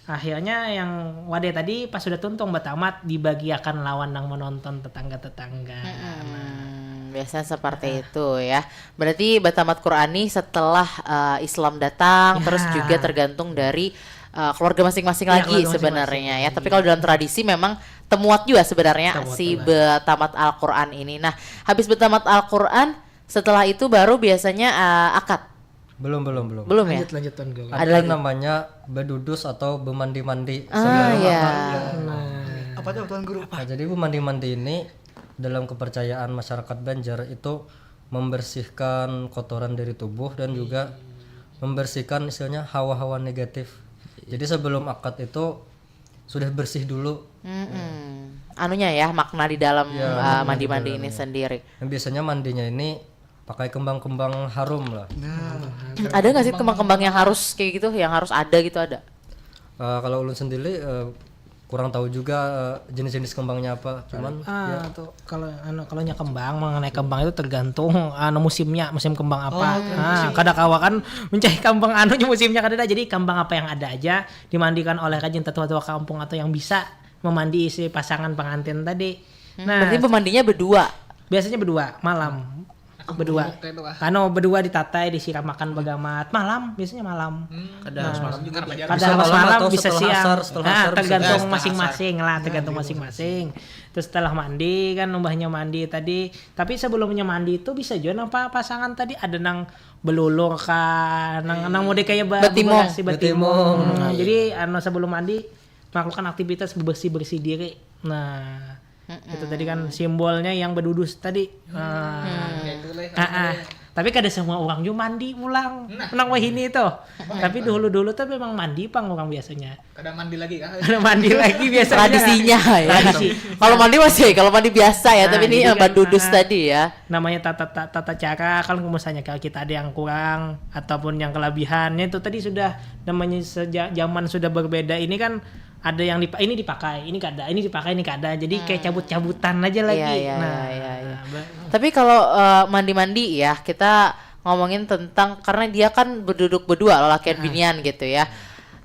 akhirnya yang wadai tadi pas sudah tuntung batamat dibagiakan lawan nang menonton tetangga-tetangga. Nah, Hmm, biasanya seperti itu ya. Berarti batamat Quran nih setelah eh, Islam datang, Ya. terus juga tergantung dari eh, keluarga masing-masing Ya, lagi keluarga masing-masing sebenarnya ya. lagi. Tapi kalau dalam tradisi memang temuat juga sebenarnya Temuat, si temuat. batamat Al-Quran ini. Nah, habis batamat Al-Quran, setelah itu baru biasanya eh, akad. Belum, belum, belum. Belum ya? Lanjut, lanjut, Tuan Guru. Ada Ada lagi. Namanya bedudos atau bemandi-mandi Ah, sebelum iya. makan. Ya. Nah, Apa tuh, Tuan Guru? Nah, jadi bemandi-mandi ini dalam kepercayaan masyarakat Banjar itu membersihkan kotoran dari tubuh dan juga membersihkan istilahnya hawa-hawa negatif. Jadi sebelum akad itu sudah bersih dulu. Mm-mm. Anunya ya, makna di dalam Ya, uh, makna di mandi-mandi ini dalamnya. Sendiri. Dan biasanya mandinya ini pakai kembang-kembang harum lah. Nah, Ada nggak sih kembang-kembang yang harus kayak gitu, yang harus ada gitu, ada? Eh, kalau ulun sendiri eh, kurang tahu juga eh, jenis-jenis kembangnya apa. Cuman Ah, ya, tuh kalau anu kalau nya kembang, mengenai kembang itu tergantung anu musimnya, musim kembang apa. Nah, kada kawa kan mencari kembang anunya musimnya kada ada. Jadi kembang apa yang ada aja dimandikan oleh kajian tetua-tua kampung atau yang bisa memandi si pasangan pengantin tadi. Nah, Berarti pemandinya berdua. Biasanya berdua malam. Berdua. Kayak itu lah. Kano berdua ditatai, disiram makan bagamat malam, biasanya malam. Kada harus malam juga. Kada Bisa harus malam malam, atau bisa setelah siang. asar, setelah Nah, asar bisa. tergantung Setelah masing-masing lah, tergantung masing-masing. Terus setelah mandi kan, umbahnya mandi tadi. Tapi sebelumnya mandi itu bisa juga nang pa- pasangan tadi ada nang belulur kah, nang nang model kayak ba- Betimung. bebelas si betimung. Nah, jadi anu sebelum mandi melakukan aktivitas bebersih-bersih diri. Nah, itu tadi kan simbolnya yang bedudus tadi. Nah, Ya, itu lah. ah, ah. Tapi kada semua orang juga mandi pulang. Nang wahini itu. Tapi dulu-dulu tuh memang mandi pang orang biasanya. Kada mandi lagi kah? Kada mandi lagi biasanya. Tradisinya ya. Tradisi. Kalau mandi masih, kalau mandi biasa ya, Nah, tapi ini jadi yang kan, badudus ah, tadi ya. Namanya tata, tata, tata cara, kalau misalnya kalau kita ada yang kurang ataupun yang kelebihannya itu tadi sudah namanya sejak zaman sudah berbeda ini kan ada yang dipa- ini dipakai, ini kada, ini dipakai, ini kada. Jadi kayak cabut-cabutan aja lagi. Iya, iya, Nah, iya, iya, iya. ba- Tapi kalau eh, mandi-mandi ya, kita ngomongin tentang, karena dia kan berduduk berdua, lelakian binian gitu ya.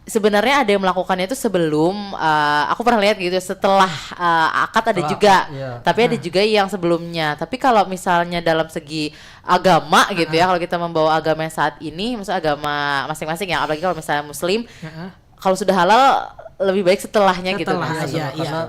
Sebenarnya ada yang melakukannya itu sebelum eh, aku pernah lihat gitu, setelah eh, akad ada Setelah juga. akad, iya. Tapi ada juga yang sebelumnya. Tapi kalau misalnya dalam segi agama gitu ya, kalau kita membawa agama yang saat ini, maksudnya agama masing-masing ya, apalagi kalau misalnya muslim, Heeh. kalau sudah halal lebih baik setelahnya gitu Setelah kan. aja. Iya, iya. Karena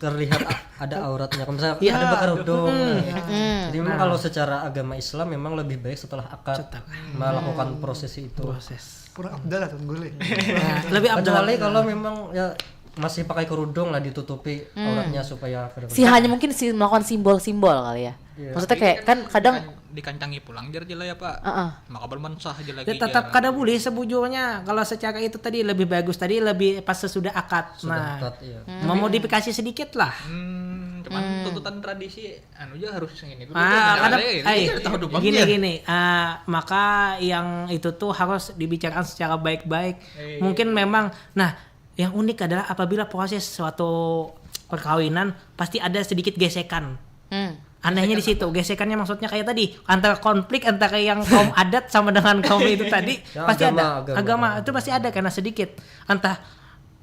terlihat a- ada auratnya. Kalau misalnya Iya. ada bakarudung. Hmm. Jadi memang kalau secara agama Islam memang lebih baik setelah akad Setelah. melakukan prosesi itu. Proses. Kurang abdal lah, Tuan Guru. Nah, lebih abdal. Kecuali kalau memang ya masih pakai kerudung lah, ditutupi auratnya supaya Si hanya mungkin si melakukan simbol-simbol kali ya. Iya. Maksudnya kayak kan kadang Dikancangi pulang jar jela ya, Pak. Heeh. Maka bermansah aja lagi. Ya, tetap kada boleh sebujurnya. Kalau secara itu tadi lebih bagus tadi lebih pas sesudah akad. Sudah Nah, akad, iya. memodifikasi sedikit lah. Hmm, cuman tuntutan tradisi anu aja harus yang ini dulu. Ah, Nah, kada, ini ai, kita tahu dulu gini ya. Gini, ah, maka yang itu tuh harus dibicarakan secara baik-baik. Mungkin memang, nah, yang unik adalah apabila proses suatu perkawinan pasti ada sedikit gesekan. Hmm. Anehnya di situ, gesekannya maksudnya kayak tadi antara konflik antara yang kaum adat sama dengan kaum itu tadi Ya, pasti agama, ada. Agama. Agama itu pasti ada karena sedikit. Antah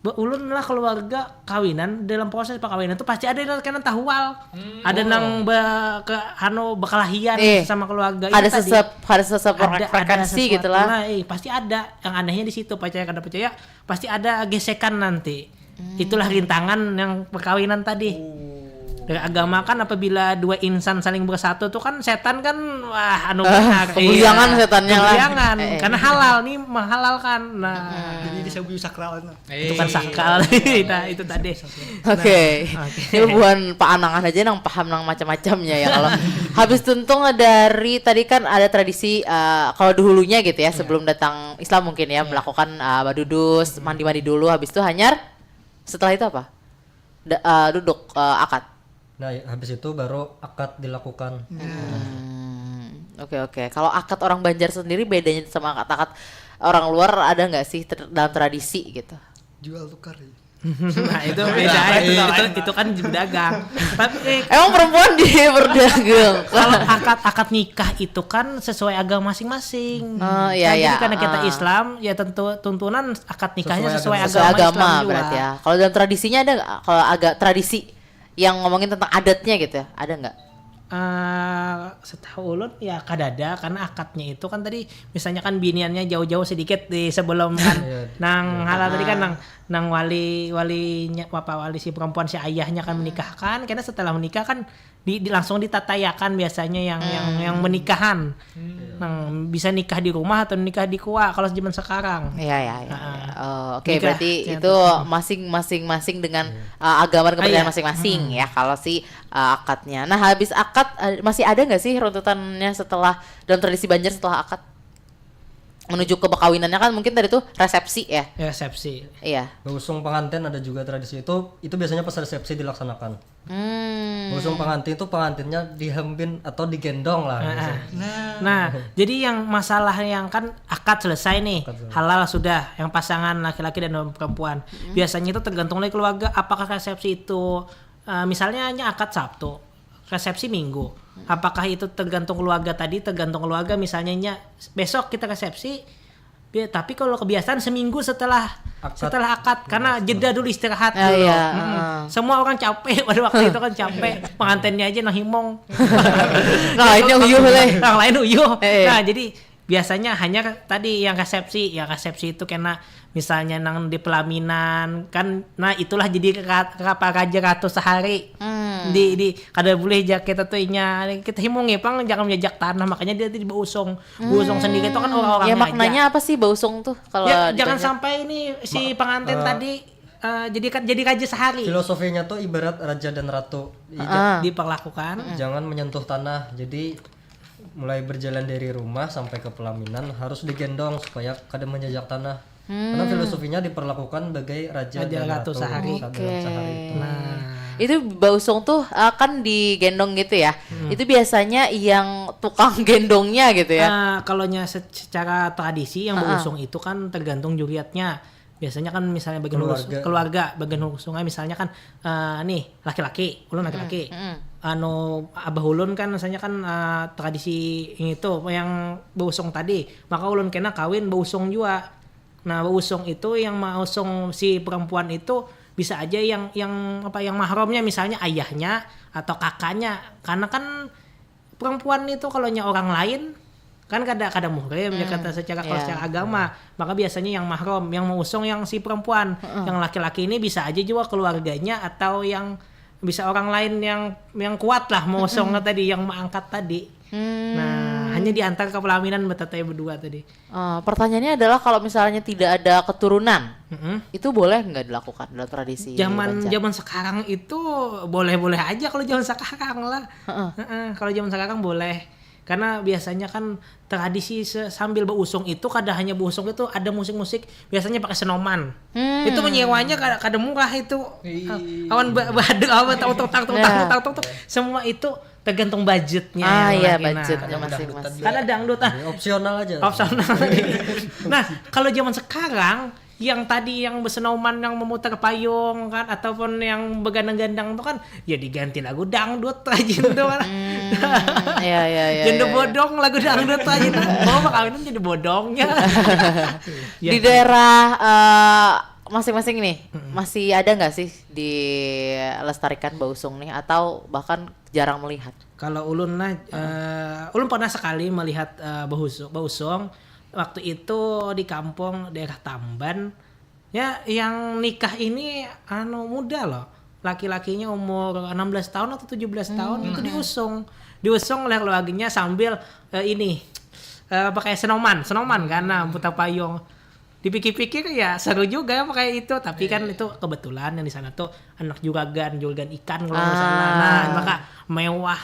be- ulun lah keluarga kawinan, dalam proses perkawinan itu pasti ada yang kena tahual. Ada nang be, ke anu bekelahian Eh, sama keluarga ada itu tadi. Sesep, ada sesep Ada- ada frekuensi sesuatu gitu lah. Eh, pasti ada. Yang anehnya di situ, percaya kada percaya, pasti ada gesekan nanti. Itulah rintangan yang perkawinan tadi. Dari agama kan apabila dua insan saling bersatu tuh kan setan kan wah anu benar. Kebuyangan setannya lah. Kebuyangan. Eh, eh. Karena halal nih, menghalalkan. Nah, Jadi disabuyu sakral itu. itu kan sakral. Nah, itu tadi. Oke. Ini buhan paanangan aja nang paham nang macam-macamnya ya kalau. Habis tuntung dari tadi kan ada tradisi eh, kalau dahulunya gitu ya, sebelum datang Islam mungkin ya, melakukan eh, badudus, mandi-mandi dulu, habis itu hanyar. Setelah itu apa? Da- eh, duduk eh, akad. Nah, habis itu baru akad dilakukan. Hmm, oke, oke. Kalau akad orang Banjar sendiri bedanya sama akad-akad orang luar ada nggak sih ter- dalam tradisi gitu? Jual tukar ya. Nah, itu beda, itu, itu, itu kan berdagang. Tapi eh, Emang perempuan di berdagang? Kalau akad akad nikah itu kan sesuai agama masing-masing. Oh, iya, Nah, iya. Jadi karena kita Ah. Islam, ya tentu tuntunan akad nikahnya Sesuai sesuai, agama. Sesuai agama, agama Islam juga. Berarti ya. Kalau dalam tradisinya ada nggak? Kalau agak tradisi yang ngomongin tentang adatnya gitu ya, ada nggak? Eh, setahu ulun ya kadada, karena akadnya itu kan tadi misalnya kan biniannya jauh-jauh sedikit di sebelum kan nang halal tadi kan nang nang wali walinya apa wali si perempuan si ayahnya kan menikahkan, karena setelah menikah kan di, di- langsung ditatayakan biasanya yang yang yang menikahan. Nang bisa nikah di rumah atau nikah di kua kalau zaman sekarang. Iya, iya, iya. Ah, Oh, Oke, Nikah, berarti ya, itu masing-masing masing dengan uh, agama dan kepercayaan iya. Masing-masing ya. Kalau si uh, akadnya, nah habis akad uh, masih ada nggak sih runtutannya setelah dalam tradisi Banjar setelah akad menuju ke perkawinannya kan mungkin tadi tuh resepsi ya. Resepsi. Iya. Bausung pengantin ada juga tradisi itu, itu biasanya pas resepsi dilaksanakan. Hmm. Bausung pengantin itu pengantinnya dihempin atau digendong lah biasanya. Nah, jadi yang masalah yang kan akad selesai nih, halal sudah, yang pasangan laki-laki dan perempuan. Biasanya itu tergantung dari keluarga, apakah resepsi itu, eh, misalnya hanya akad Sabtu, resepsi Minggu. Apakah itu tergantung keluarga tadi, tergantung keluarga, misalnya nya besok kita resepsi, bi- tapi kalau kebiasaan seminggu setelah Akad. setelah akad karena jeda dulu istirahat Ah, dulu. iya, Mm-mm. heeh. Semua orang capek pada waktu itu kan capek, pengantinnya aja nang himong. Nah, ini uyuh leh. Orang lain uyuh. Eh. Nah, jadi biasanya hanya tadi yang resepsi, ya resepsi itu kena misalnya nang di pelaminan kan, nah itulah jadi ra- apa raja ratu sehari. Hmm. Di di kada boleh ja kita tuh inya kita himungi pang jangan menjajak tanah, makanya dia tadi bausung. Bausung sendiri itu kan orang-orang Ya maknanya apa sih bausung tuh kalau Ya, jangan ditanya? Sampai ini si pengantin tadi eh, jadi kan jadi raja sehari. Filosofinya tuh ibarat raja dan ratu. Jadi Ah. Diperlakukan. jangan menyentuh tanah. Jadi mulai berjalan dari rumah sampai ke pelaminan harus digendong supaya kada menjajak tanah. Karena filosofinya diperlakukan sebagai raja Raja dan ratu ratu sehari. sa- Oke. dalam sehari itu. Nah. Itu bausung tuh uh, kan digendong gitu ya. Itu biasanya yang tukang gendongnya gitu ya. Eh, kalau nya se- secara tradisi yang Heeh. bausung itu kan tergantung juriatnya. Biasanya kan misalnya bagian hulu Keluarga. keluarga, bagian hulu sungai misalnya kan eh, nih laki-laki, ulun laki-laki. Anu abah ulun kan misalnya kan eh, tradisi itu yang bausung tadi. Maka ulun kena kawin bausung jua. Nah, bausung itu yang mausung si perempuan itu bisa aja yang yang apa yang mahramnya misalnya ayahnya atau kakaknya. Karena kan perempuan itu kalau nya orang lain kan kada kada muhrim ya kata secara kalau Iya. secara agama, maka biasanya yang mahram yang mengusung yang si perempuan. Yang laki-laki ini bisa aja juga keluarganya atau yang bisa orang lain yang yang kuat lah mengusung tadi yang mengangkat tadi. Nah, hanya diantar ke pelaminan betataya berdua tadi. Uh, pertanyaannya adalah kalau misalnya tidak ada keturunan, Mm-mm. itu boleh nggak dilakukan dalam tradisi Zaman Banjar? Zaman sekarang itu boleh-boleh aja kalau zaman sekarang lah. Heeh. Heeh, kalau zaman sekarang boleh. Karena biasanya kan tradisi se- sambil berusung itu kada hanya berusung itu ada musik-musik biasanya pakai senoman. Hmm. Itu menyewanya kada, kada murah itu. Awan ba- badu apa tau tau tau tau tau tau tau semua itu tergantung budgetnya. Ah yang iya lagi, nah. budgetnya masing-masing. Karena dangdut ah. Jadi opsional aja. Opsional. Nah, kalau zaman sekarang yang tadi yang bersenoman yang memutar payung kan ataupun yang begandang-gandang tuh kan ya diganti lagu dangdut aja tuh kan. Hmm, iya iya iya. Janda iya, iya. Bodong lagu dangdut aja tuh. Oh, perkawinan jadi bodongnya. Ya. Di daerah eh, masing-masing nih masih ada nggak sih dilestarikan bausung nih atau bahkan jarang melihat? Kalau ulun nah, eh, ulun pernah sekali melihat eh, bausung, bausung waktu itu di kampung daerah Tamban. Ya, yang nikah ini anu muda loh. Laki-lakinya umur enam belas tahun atau tujuh belas tahun itu diusung. Diusung oleh keluarganya sambil eh, ini eh, pakai senoman, senoman kan, nah, putar payung. Dipikir-pikir ya seru juga pakai itu, tapi kan itu kebetulan yang di sana tuh anak juragan, juragan ikan kalau nggak salah. Ah. Nah, maka mewah.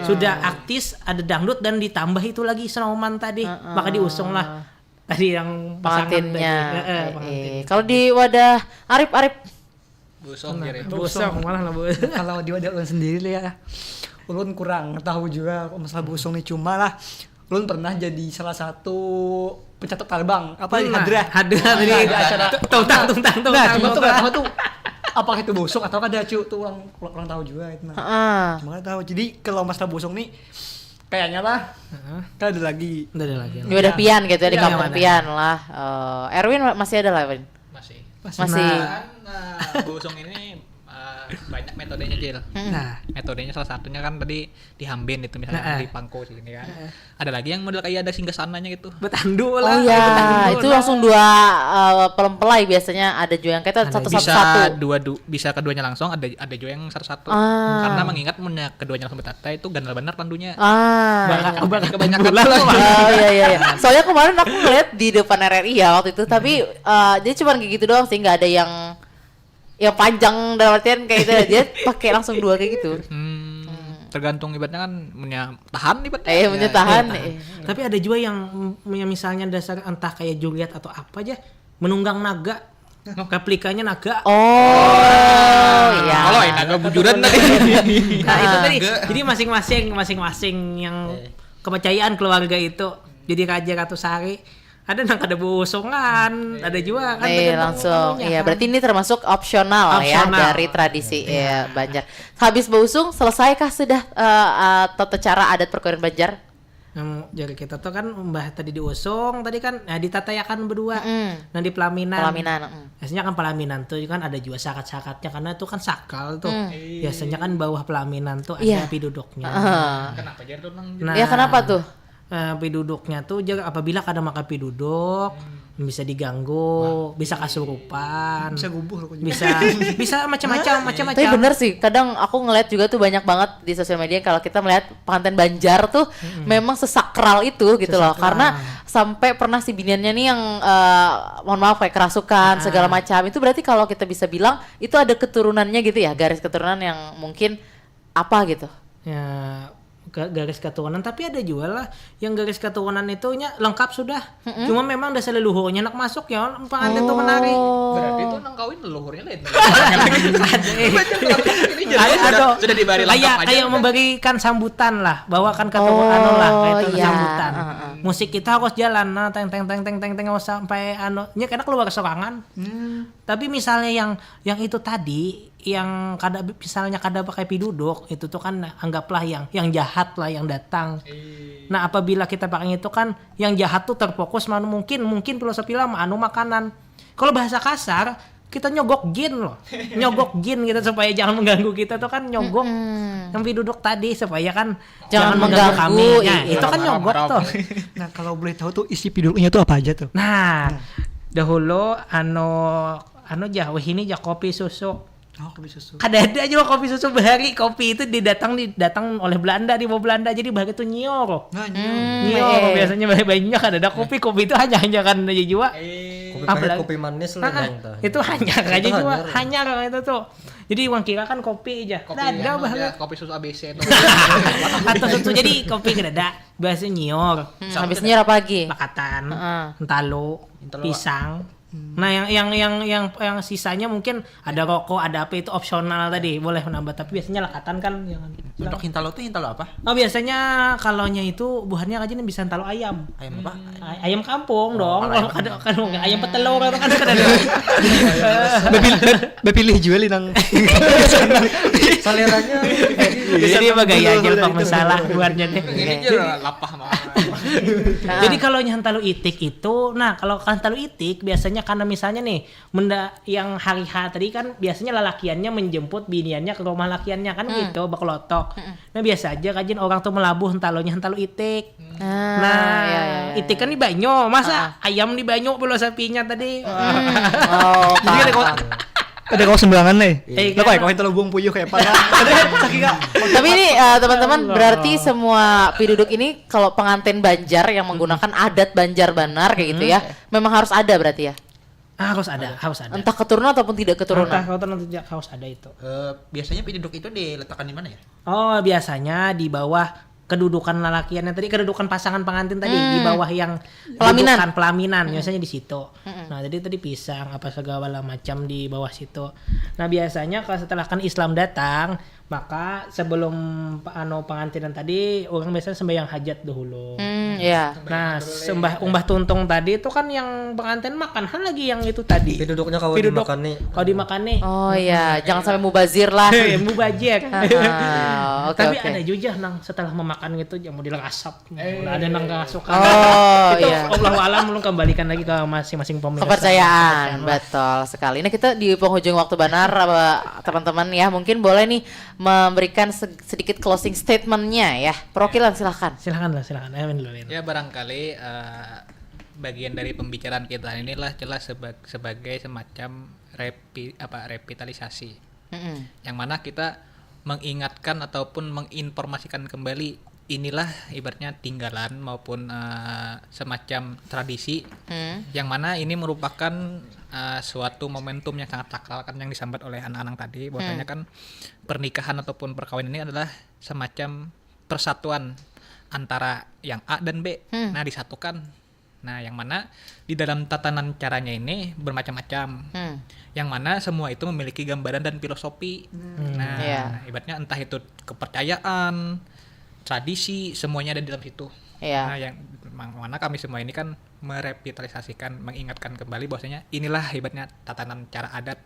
Sudah artis, ada dangdut dan ditambah itu lagi senoman tadi. Maka diusung lah tadi yang pasangan Pengantinnya. tadi. Eh, eh, Eh, pengantin. Kalau di wadah Arif Arif Busung kiri. Busung malah lah, Bu. Kalau di wadah ulun sendiri lah ya, ulun kurang tahu juga masalah busung nih, cuma lah ulun pernah jadi salah satu Pencatat tarbang apa di Nah, hadrah. Hadrah tadi. Ada acara. Tungtang, tungtang, Nah, tungtang, cuma tuh tungtang. Apa tuh? Apakah itu bosok atau kada, Cu? Tuh orang orang tahu juga itu mah. Heeh. Cuma kada tahu. Jadi kalau masalah bosok nih kayaknya lah Heeh. kan ada lagi. Udah ada lagi. Ini udah pian gitu ya, di Iya, kampung mana? Pian lah. Eh, Erwin ma- masih ada lah, Win? Masih. Masih. Kan uh, bosong ini uh, banyak metodenya, Cil. Nah, Metodenya salah satunya kan tadi di Hambin itu, misalnya Nah, di Pangko sini kan. Ada lagi yang model kayak ada singgah sananya gitu. Betandu Oh lah. iya, Betandu itu lah. Langsung dua eh, pelempelai biasanya ada juga yang kayak Ada satu satu Bisa satu. Dua du, bisa keduanya langsung, ada ada juga yang satu-satu. Ah. Karena mengingat munnya keduanya langsung bertata itu ganal benar pandunya. Ah. Banyak, banyak Kebanyakan bulan tuh. Pak. Oh iya iya iya. Soalnya kemarin aku ngeliat di depan R R I ya waktu itu, tapi eh, dia cuma kayak gitu doang sih, nggak ada yang yang panjang dalam artian kayak itu, dia pakai langsung dua kayak gitu. Hmm, tergantung ibaratnya kan punya tahan ibaratnya. Eh, punya tahan. Iya, Eh. Tapi ada juga yang yang misalnya dasar entah kayak Juliet atau apa aja, menunggang naga. Replikanya naga. Oh iya. Kalau ini agak bujuran tadi. Nah, itu tadi. Jadi masing-masing masing-masing yang kepercayaan keluarga itu. Jadi Raja Ratu Sari ada nang kada bosongan, ada juga kan Eh, tergantung langsung. anunya Iya, kan. Berarti ini termasuk opsional, ya Opsional. Dari tradisi ya, Banjar. Habis bausung, selesaikah sudah eh, eh, tata cara adat perkawinan Banjar? Nah, jadi kita tuh kan mbah tadi diusung tadi kan, nah, ditatayakan berdua. Mm. Nah, di pelaminan. Pelaminan. Mm. Biasanya kan pelaminan tuh kan ada juga syarat-syaratnya karena itu kan sakral tuh. Hmm. Biasanya kan bawah pelaminan tuh Iya. Ada piduduknya. Heeh. Kenapa jadi tuh nang Nah, Ya kenapa tuh? Eh, piduduknya tuh jangan apabila kada makan piduduk bisa diganggu, bisa kasurupan, Bisa gubuh loh. bisa bisa macam-macam macam-macam. Tapi bener sih, kadang aku ngeliat juga tuh banyak banget di sosial media kalau kita melihat pengantin Banjar tuh memang sesakral itu gitu loh. Sesakral. Karena sampai pernah si biniannya nih yang eh, mohon maaf kayak kerasukan segala macam. Itu berarti kalau kita bisa bilang itu ada keturunannya gitu ya, garis keturunan yang mungkin apa gitu. Ya, ga- garis keturunan, tapi ada juga lah yang garis keturunan itunya lengkap sudah. Cuma memang dasar leluhurnya nak masuk ya, pengantin tuh menari. Berarti itu nang kawin leluhurnya lain. Ada, ada. Sudah dibari lengkap Kayak aja. Kayak memberikan sambutan lah, bawakan keturunan anu lah, kayak itu iya. Sambutan. Heeh. Musik kita harus jalan, nah, teng teng teng teng teng teng sampai anu, nya kena keluar sorangan. Tapi misalnya yang yang itu tadi, yang kada misalnya kada pakai piduduk, itu tuh kan anggaplah yang yang jahat lah yang datang. Nah, apabila kita pakai itu kan yang jahat tuh terfokus mana mungkin mungkin filosofi lama anu makanan. Kalau bahasa kasar, kita nyogok jin loh. Nyogok jin gitu supaya jangan mengganggu kita tuh kan nyogok yang piduduk tadi supaya kan Jangan mengganggu mengganggu, kami. Nah, iya. Itu kan nyogok tuh. Nah, kalau boleh tahu tuh isi pidulnya tuh apa aja tuh? Nah, dahulu anu anu jah, wih ini jah kopi susu. Oh, kopi susu. Kada ada juga kopi susu bahari, kopi itu didatang didatang oleh Belanda, dibawa Belanda, jadi bahari itu nyior. Nah, Nyior biasanya banyak ada ada kopi, kopi itu hanya hanya kan aja juga. Kopi Apalagi- pahit, kopi manis lah Ah, yang tuh. itu hanya aja juga, hanya itu tuh. Jadi uang kira kan kopi aja. Kopi Ada anu bahari. Ya, kopi susu A B C itu. Atau susu jadi kopi kada ada. Biasanya nyior. Hmm, habis nyior apa lagi? Lakatan, Heeh. entalo, pisang. Nah, yang yang yang yang yang sisanya mungkin ada rokok, ada apa itu opsional tadi, boleh menambah, tapi biasanya lakatan kan yang Untuk hintalo tuh hintalo apa? Oh, biasanya kalaunya itu buhannya aja nih bisa entalo ayam. Ayam apa? Ay- ayam kampung dong. Kalau Kalau kada kan ayam petelur atau kan kada ada. Bepil- bep- bepilih juga li nang. Saleranya Jadi bagaya aja pang masalah buhannya nih. Ini aja lapah banget. Jadi kalau nyantalu itik itu, nah kalau kantalu itik biasanya karena misalnya nih, menda yang hari H tadi kan biasanya lalakiannya menjemput biniannya ke rumah lakiannya kan gitu, bakelotok. Nah biasa aja kajin orang tuh melabuh entalunya entalu itik. Nah, Nah, ya, ya, ya. Itik kan di banyu, masa ayam di banyu pulau sapinya tadi? Oh, Jadi ada kau paham. ada kau sembarangan nih. Eh, Lo kayak kan? Kau itu lubung puyuh kayak apa? Ada sakit gak? Tapi ini eh, teman-teman, berarti semua piduduk ini kalau pengantin Banjar yang menggunakan adat Banjar banar kayak gitu ya, memang harus ada berarti ya. Ah, harus ada, harus ada. Entah keturunan ataupun tidak Entah keturunan. kau tuh nanti harus ada itu. Eh, biasanya piduduk itu diletakkan di mana ya? Oh, biasanya di bawah kedudukan lalakiannya tadi, kedudukan pasangan pengantin tadi di bawah yang Pelaminan. dudukan pelaminan, biasanya di situ. Nah, jadi tadi pisang apa segala macam di bawah situ. Nah, biasanya kalau setelah kan Islam datang, maka sebelum pe- anu pengantinan tadi orang biasanya sembahyang hajat dahulu. Hmm, Ya. Nah, sembah umbah tuntung tadi itu kan yang pengantin makan, han lagi yang itu tadi. Piduduknya kalau Piduduk. Dimakani. Kalau dimakani. Oh ya, jangan sampai mubazir lah. Hei, mubajek. Ah, oke Tapi oke. Ada juga nang setelah memakan gitu, yang mau dilengasap. Udah ada nang kasukan. Oh, Itu iya. Allahu alam, belum kembalikan lagi ke masing-masing pemirsa. Kepercayaan, betul sekali. Nah, kita di penghujung waktu banar, apa, teman-teman ya, mungkin boleh nih memberikan se- sedikit closing statement-nya ya. Perwakilan, silahkan. Silahkan lah, silahkan. Amin dulu, Win. Ya, barangkali eh, bagian dari pembicaraan kita inilah jelas seba- sebagai semacam repi, apa, revitalisasi. Mm-mm. Yang mana kita mengingatkan ataupun menginformasikan kembali inilah ibaratnya tinggalan maupun eh, semacam tradisi Hmm. yang mana ini merupakan eh, suatu momentum yang sangat sakral, kan yang disambat oleh anak-anak tadi, bahwasanya kan pernikahan ataupun perkawinan ini adalah semacam persatuan antara yang A dan B. Hmm. Nah, disatukan. Nah, yang mana di dalam tatanan caranya ini bermacam-macam. Hmm. Yang mana semua itu memiliki gambaran dan filosofi. Nah, Iya. Ibaratnya entah itu kepercayaan, tradisi, semuanya ada di dalam situ. Iya. Nah, yang mang- mana kami semua ini kan merevitalisasikan, mengingatkan kembali bahwasanya inilah ibaratnya tatanan cara adat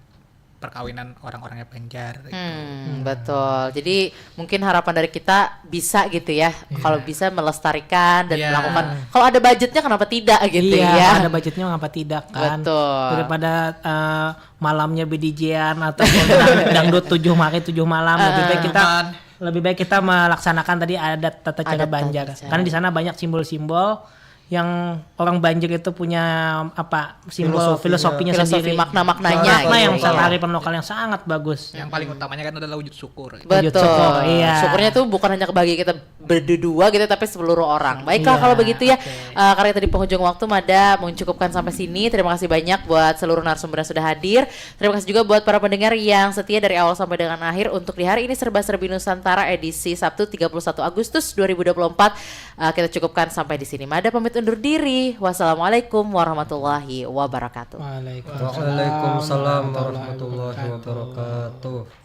perkawinan orang-orangnya Banjar. Hmm, betul. Jadi mungkin harapan dari kita bisa gitu ya, kalau bisa melestarikan dan Iya. melakukan. Kalau ada budgetnya, kenapa tidak gitu Iya, ya? Ada budgetnya, ngapa tidak, kan? Betul. Daripada eh, malamnya B D J-an atau dang- dangdut tujuh hari tujuh malam, lebih baik kita Cuman lebih baik kita melaksanakan tadi adat tata cara Adat tata Banjar. cara. Karena di sana banyak simbol-simbol yang orang Banjar itu punya apa, simbol Filosofinya. filosofinya Filosofi, sendiri. Makna-maknanya Makna gitu yang ya. Sehari lokal yang sangat bagus. Yang paling utamanya kan adalah wujud syukur. Betul. Syukur, iya. Syukurnya tuh bukan hanya ke bagi kita berdua gitu, tapi seluruh orang. Baiklah, Iya, kalau begitu ya, oke. eh, karena tadi penghujung waktu, Mada mau cukupkan sampai sini. Terima kasih banyak buat seluruh narasumber yang sudah hadir. Terima kasih juga buat para pendengar yang setia dari awal sampai dengan akhir. Untuk di hari ini, Serba Serbi Nusantara edisi Sabtu tiga puluh satu Agustus dua ribu dua puluh empat, eh, kita cukupkan sampai di sini. Mada pamit undur diri. Wassalamualaikum warahmatullahi wabarakatuh. Waalaikumsalam. Waalaikumsalam warahmatullahi wabarakatuh.